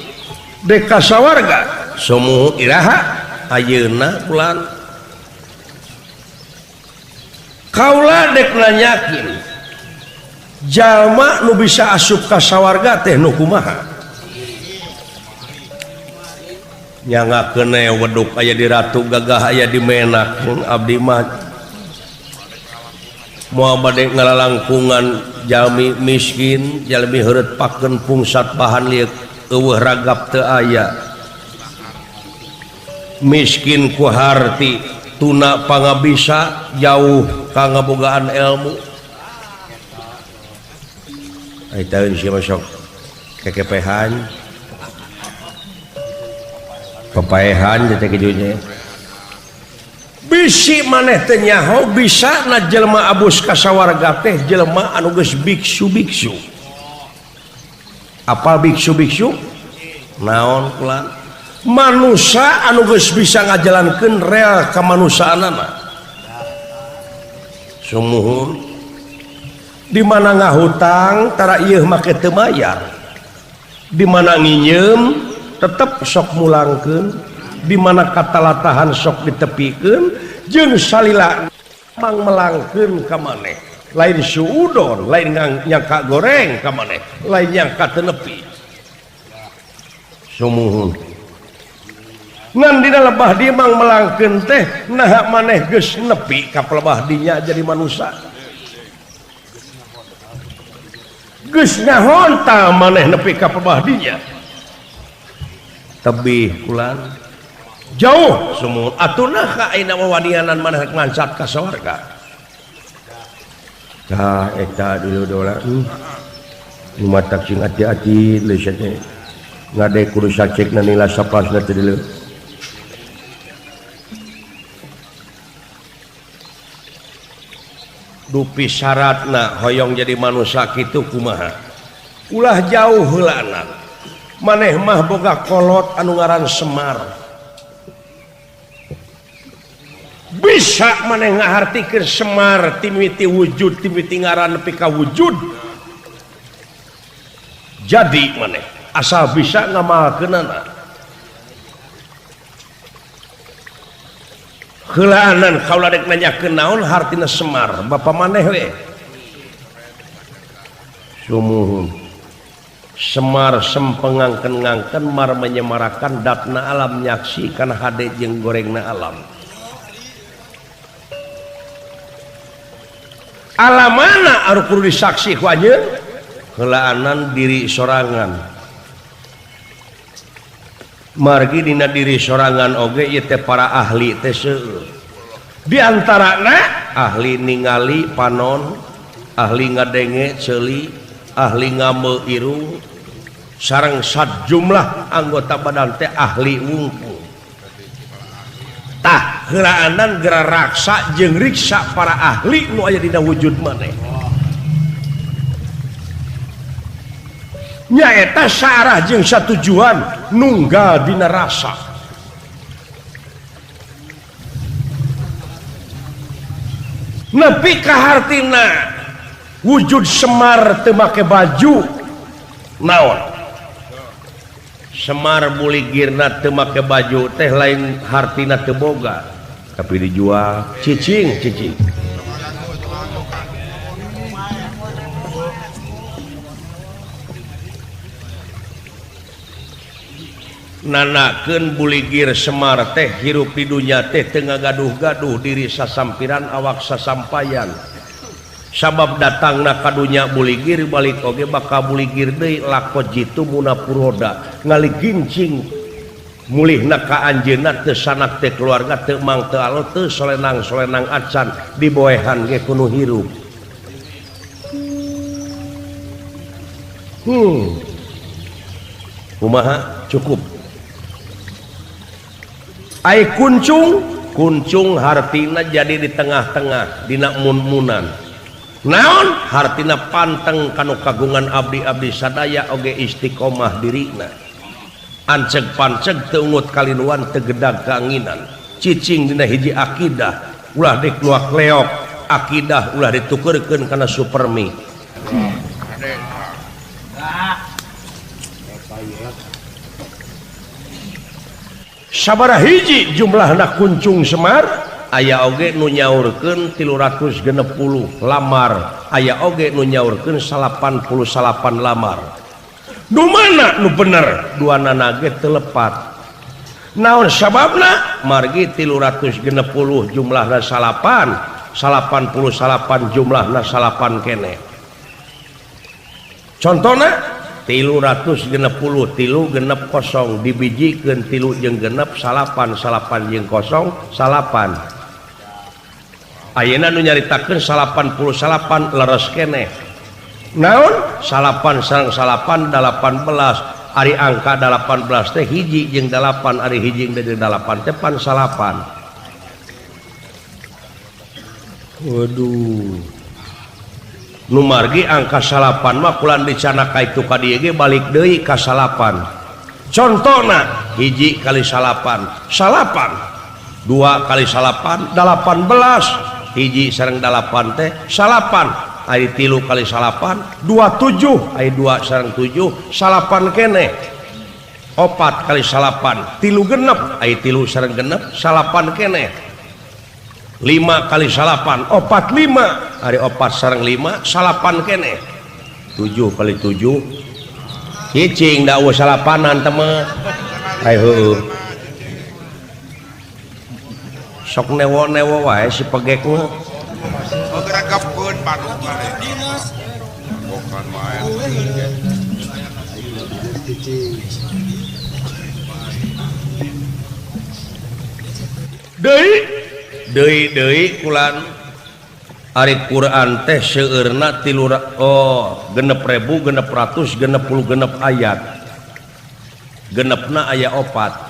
deka sawarga sumuhun iraha ayeuna bulan kaula dek nanyakeun jalma nu bisa asup ka sawarga teh nu kumaha nyangakeun weduk aya di ratu gagah aya di menak abdi mah moal bade ngalalangkungan jalmi miskin jalmi heureut pakeun pungsat bahan lieu eueuh ragap teu aya miskin ku harti tuna pangabisa jauh ka ngabogaan ilmu ai taeun sia masuk kekepehan pepaehan teh kijunya bisi maneh teh nyaho bisa na jelema abus ka sawarga teh jelema anu geus biksu-biksu apal biksu-biksu naon kula manusa anu geus bisa ngajalankeun rel kamanusaanana sumuhun di mana ngahutang tara ieu make teu mayar di mana nginyeum tetep sok mulangkeun di mana katalatahan sok ditepikeun jeung salila mang melangkeun ka maneh lain suudon lain nyangka goreng ka maneh lain nyangka teu nepi sumuhun ngan dina lebah di mang melangkeun teh naha maneh geus nepi ka pelebah dinya jadi manusa geus nyahonta maneh nepi ka pelebah dinya tebih kulan jauh sumuhun atuh nah ka ayeuna wawanianan maneh ngancat ka sawarga tah eta dulu dola nu matak sing ati-ati leuseut teh ngade kudu sacekna nila sapasna teh dulu dupi syaratna hoyong jadi manusia kitu kumaha ulah jauh heulana maneh mah boga kolot anu ngaran Semar bisa maneh ngahartikeun Semar timiti wujud timiti ngaran nepi ka wujud jadi maneh asal bisa ngamalkeunana heulaanan kaula dek nanyakeun naon hartina Semar bapa maneh we sumuhun Semar sempengangken-ngangken mar menyemarakan datna alam nyaksikan hade jeung gorengna alam alam mana anu kudu disaksi ku anjeun heulaanan diri sorangan margi dina diri sorangan oge ieu teh para ahli teh seueur di antarana ahli ningali panon ahli ngadenge ceuli ahli ngame irung sareng sajumlah anggota badan teh ahli wungkul tah heulaanan geura raksa jeung riksa para ahli nu aya dina wujud maneh nyaeta saarah jeung satujuan nunggal dina rasa nepi ka hartina wujud Semar teu make baju naon Semar buligirna teu make baju teh lain hartina teu boga tapi dijual cicing cicing nanakeun buligir Semar teh hirup di dunya teh teu ngagaduh-gaduh diri sasampiran awak sasampayan sabab datangna ka dunya buligir balik oge bakal buligir deui lako jitu munapuroda ngaligincing Mulihna ka anjeunna teu sanak teu keluarga teu mang teu alo teu solenang-solenang acan diboehan ge kudu hirup. Kumaha cukup. Ai kuncung, kuncung hartina jadi di tengah-tengah dina mun-munan. Naon hartina panteng kanu kagungan abdi-abdi sadaya oge istiqomah dirina. Anceg panceg teu ungut kalinuan teu gedag kaanginan. Cicing dina hiji akidah ulah dikeluak leok, akidah ulah ditukeurkeun kana supermi. Sabaraha hiji jumlahna kuncung Semar aya oge nu nyaurkeun 360 lamar, aya oge nu nyaurkeun 88 lamar. Nu mana nu bener? Duanana ge teu lepat. Naon sababna? Margi 360 jumlahna salapan, 88 jumlahna salapan kene. Contona 360 tilu genep kosong dibijikeun tilu jeung genep salapan, salapan jeung kosong salapan. Ayeuna nu nyaritakeun 88 leres keneh. Naon? Salapan sareng salapan 18. Ari angka 18 teh hiji jeung 8, ari hiji jeung 8 teh pan salapan. Waduh. Nu margi angka salapan mah kulan dicana ka itu ka dieu ge balik deui ka salapan. Contona hiji kali salapan, salapan. Dua kali salapan 18. Hiji sareng 8 teh salapan. Ari tilu kali salapan 27. Ari 2 sareng 7 salapan keneh. Opat kali salapan tilu genep. Ari tilu sareng genep salapan keneh. 5 kali salapan opat 5. Ari opat sareng 5 salapan keneh. 7 kali 7 cicing da eueuh salapanan teh mah. Ai heueuh. Sok newo-newo wae si pegek mah. Gerakkeun panuk mah. Bukan wae. Deui deui deui kulan ari Quran teh seueurna 6.666 ayat. Genepna aya 4.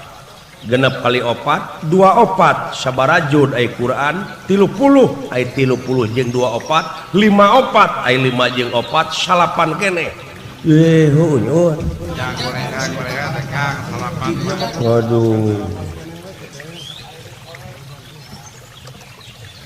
Genep kali 4 24 sabarajud ai Quran 30 ai 30 jeung 24 54 ai 5 jeung 4 salapan keneh. Heueuh. Waduh.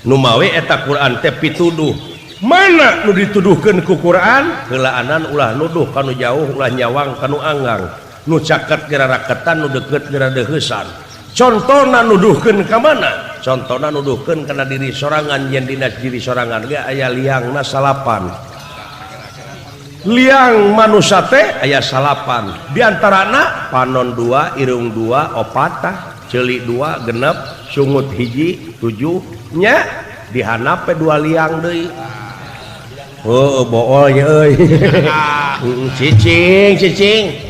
Nu mawe eta Quran teh pituduh. Mana nu dituduhkeun ku Quran? Heulaanan ulah nuduh kanu jauh, ulah nyawang kanu anggang. Nu caket geura raketan, nu deukeut geura deuheusan. Contona nuduhkeun ka mana? Contona nuduhkeun kana diri sorangan, yen dina diri sorangan ge aya liangna salapan. Liang manusa teh aya salapan. Di antarana panon 2, irung 2, opat tah, ceuli 2, genep, sungut hiji, 7 nya dihanape 2 liang deui. Heuh, bool nya euy. Cicing, cicing.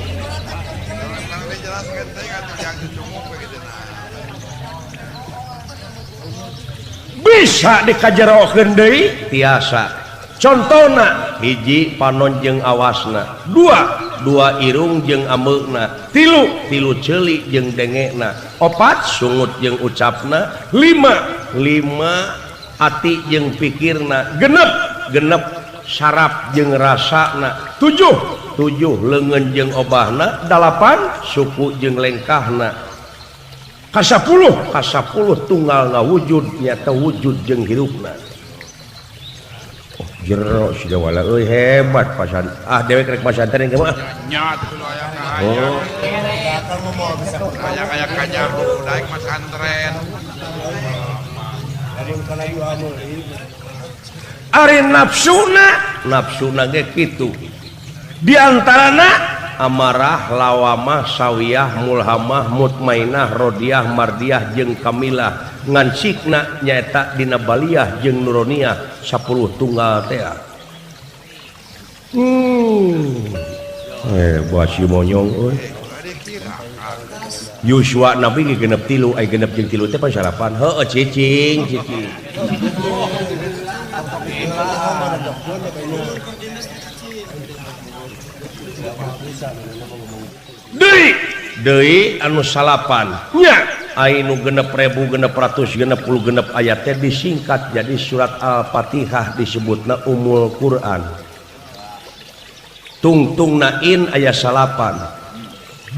Bisa dikajerokeun deui tiasa. Contona hiji panon jeung awasna, 2 irung jeung ameuna, 3 tilu ceuli jeung dengena, 4 sungut jeung ucapna, 5 ati jeung pikirna, genep saraf jeung rasana, 7 leungeun jeung obahna, 8 suku jeung lengkahna, ka-10 tunggal ngawujud nyata wujud jeung hirupna. Oh, jero sudah wala euy hebat pasan. Ah dewek rek pasantren ge mah. Nya atuh aya ka. Oh. Aya kaya kanyaho daek pasantren. Ari nafsuna, nafsuna ge kitu. Di antarana amarah, lawamah, sawiyah, mulhamah, mutmainah, rodiah, mardiah jeung kamilah. Ngan sikna nyaeta dina baliyah jeung nuroniah 10 tunggal teh. Buat si monyong euy. Yuswa Nabi ge genep tilu ai genep jeung tilu teh pan salapan heueuh cicing cicing deui deui anu salapan nya ai nu genep ribu genep ratus genep puluh genep ayat teh disingkat jadi surat Al-Fatihah disebutna Ummul Quran tungtungna in aya salapan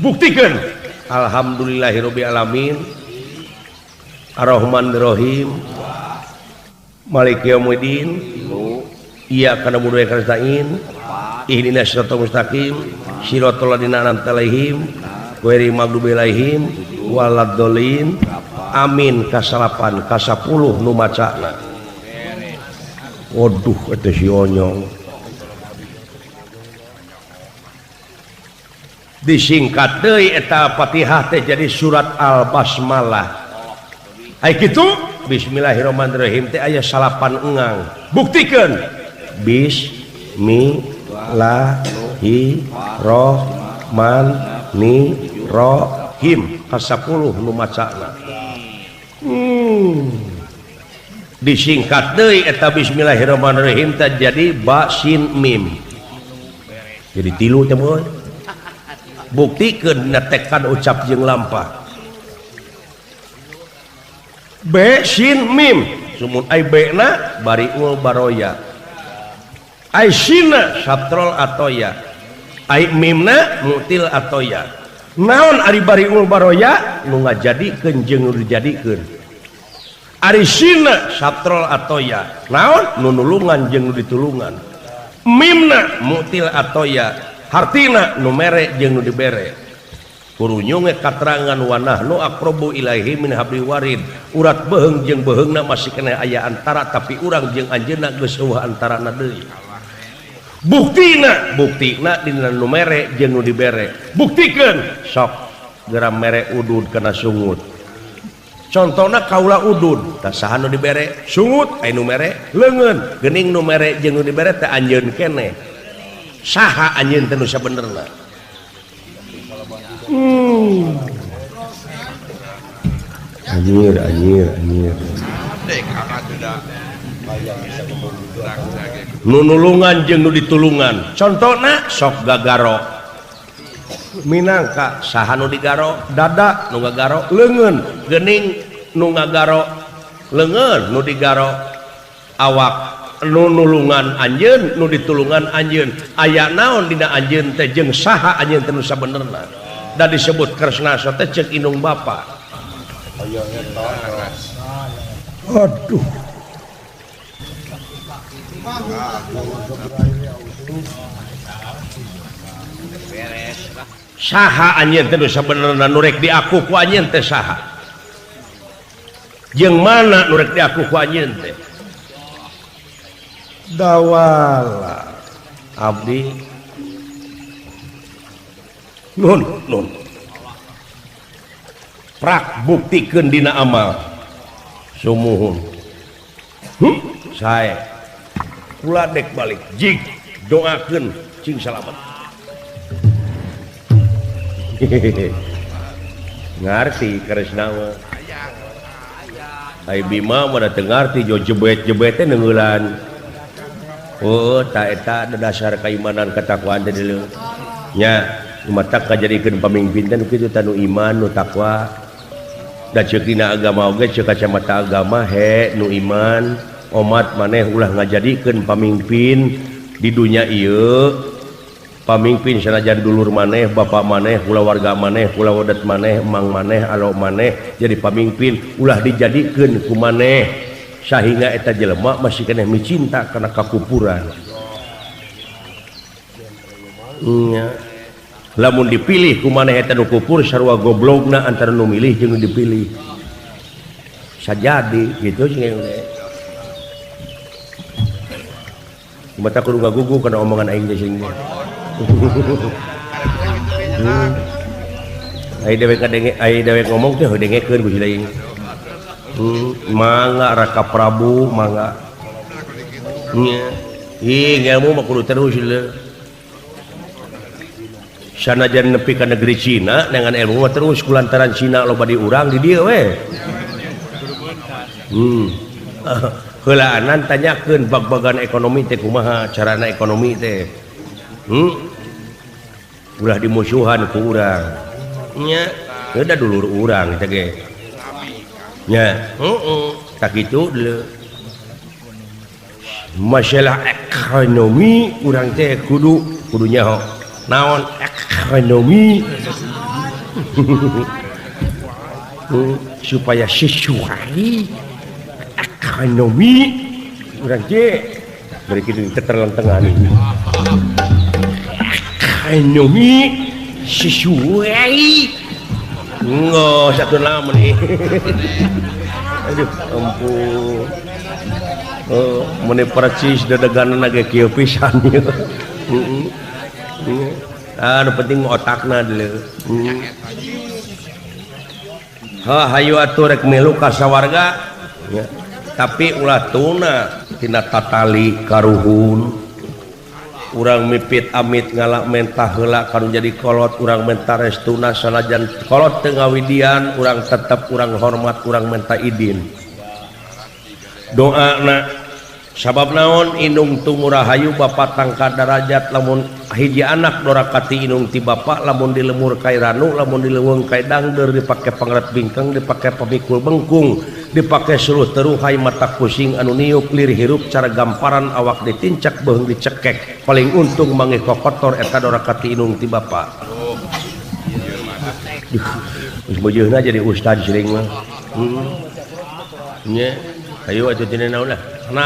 buktikeun alhamdulillahirabbil alamin arrahmanirrahim maliki yaumiddin iyyaka na'budu wa iyyaka nasta'in ihdinas siratal mustaqim siratal ladzina an'amta alaihim ghairil maghdubi alaihim waladdallin amin kasalapan kasapuluh nu macana waduh eta si onyong disingkat deui eta Fatihah teh jadi surat Al-Basmalah ai kitu bismillahirrahmanirrahim teh aya salapan engang buktikeun bismillahirrahmanirrahim ka-10 nu macana disingkat deui eta bismillahirrahmanirrahim teh jadi ba sin mim jadi tilu teh boy buktikeun netekan ucap jeung lampah B sin mim sumun ai B na bariul baroya ai sinna satrol atoya ai mimna mutil atoya naon ari bariul baroya nu ngajadikeun jeung nu dijadikeun ari sinna satrol atoya naon nu nulungan jeung nu ditulungan mimna mutil atoya hartina nu mere jeung nu dibere kurunyunge katerangan wa nahnu aqrabu ilaihi min hablil warid urat beheung jeung beheungna masih keneh aya antara tapi urang jeung anjeunna geus eueuh antarana deui buktina buktina dina nu mere jeung nu dibere buktikeun sok geura mere udud kana sungut contona kaula udud tah saha nu dibere sungut aya nu mere leungeun geuning nu mere jeung nu dibere teh anjeun keneh saha anjeun teh nu sabenerna anjir anjir anjir nu nulungan jeung nu ditulungan contona sok gagaro minangka saha nu digaro dada nu ngagaro leungeun geuning nu ngagaro leungeun nu digaro awak nu nulungan anjeun nu ditulungan anjeun aya naon dina anjeun teh jeung saha anjeun teh nu sabenerna da disebut Kresna teh ceuk indung bapa aduh saha anjeun teh nu sabenerna nu rek diaku ku anjeun teh saha jeung mana nu rek diaku ku anjeun teh dawala abdi nun nun prak buktikeun dina amal sumuhun sae kula dek balik jig doakeun cing salamet ngarti Kresna mah ai Bima mah da teu ngarti jo jebet-jebet teh neungeulan oh ta eta dasar keimanan ketakwaan teh deuleu nya mata kajadikeun pamimpin teh nu kitu tah nu iman nu takwa da ceuk dina agama oge ceuk kacamata agama he nu iman omat maneh ulah ngajadikeun pamimpin di dunya ieu pamimpin sanajan dulur maneh bapak maneh kulawarga maneh kulawadat maneh emang maneh alo maneh jadi pamimpin ulah dijadikeun ku maneh sehingga eta jelema masih keneh micinta kana kakupuran nya lamun dipilih ku maneh eta nu kupur sarua goblogna antara nu milih jeung nu dipilih sajadi gitu sing mata kudu ngagugu kana omongan aing teh sing ai dewek kadenge ai dewek ngomong teh dengekeun ku si aing mangga Raka Prabu mangga nya ih ngelmu mah kudu terus leuh Sanajan nepi ka negeri Cina dengan ilmu terus kulantaran Cina loba di urang di dieu we. Heulaanan tanyakeun bag-bagan ekonomi teh kumaha carana ekonomi teh. Ulah dimusuhan ku urang. Nya, da dulur urang teh ge. Nya, heeh, tak kitu deuleu. Masalah ekonomi urang teh kudu kudu nyaho. Naon ekonomi supaya sesuai ekonomi urang teh bari kitu teterlengtengan ini. Ekonomi sesuai ngos satu lama nih. Aduh ampun. Oh, meni percis dedeganan ge kieu pisan ieu. Heeh. Ah, nu penting otakna deuleu. Ha hayu atuh rek milu ka sawarga. Ya. Tapi ulah tuna tina tatali karuhun. Urang mipit amit ngalak mentah heula kanu jadi kolot, urang menta restuna sanajan kolot teu ngawidian, urang tetep urang hormat, urang menta idin. Doana sabab naon indung tungurahayu bapa tangka darajat lamun hiji anak dorakati indung ti bapa lamun dilemur kai ranu lamun dileuweung kai dangdeur dipake pangret bingkeng dipake pamikul bengkung dipake suluh teruhai mata pusing anu niup lir hirup cara gamparan awak ditincak beuheung dicekek paling untung mangih kokotor eta dorakati indung ti bapa. Geus meujeuna jadi ustad siring mah. Nya ayo atuh tina naon lah. 6.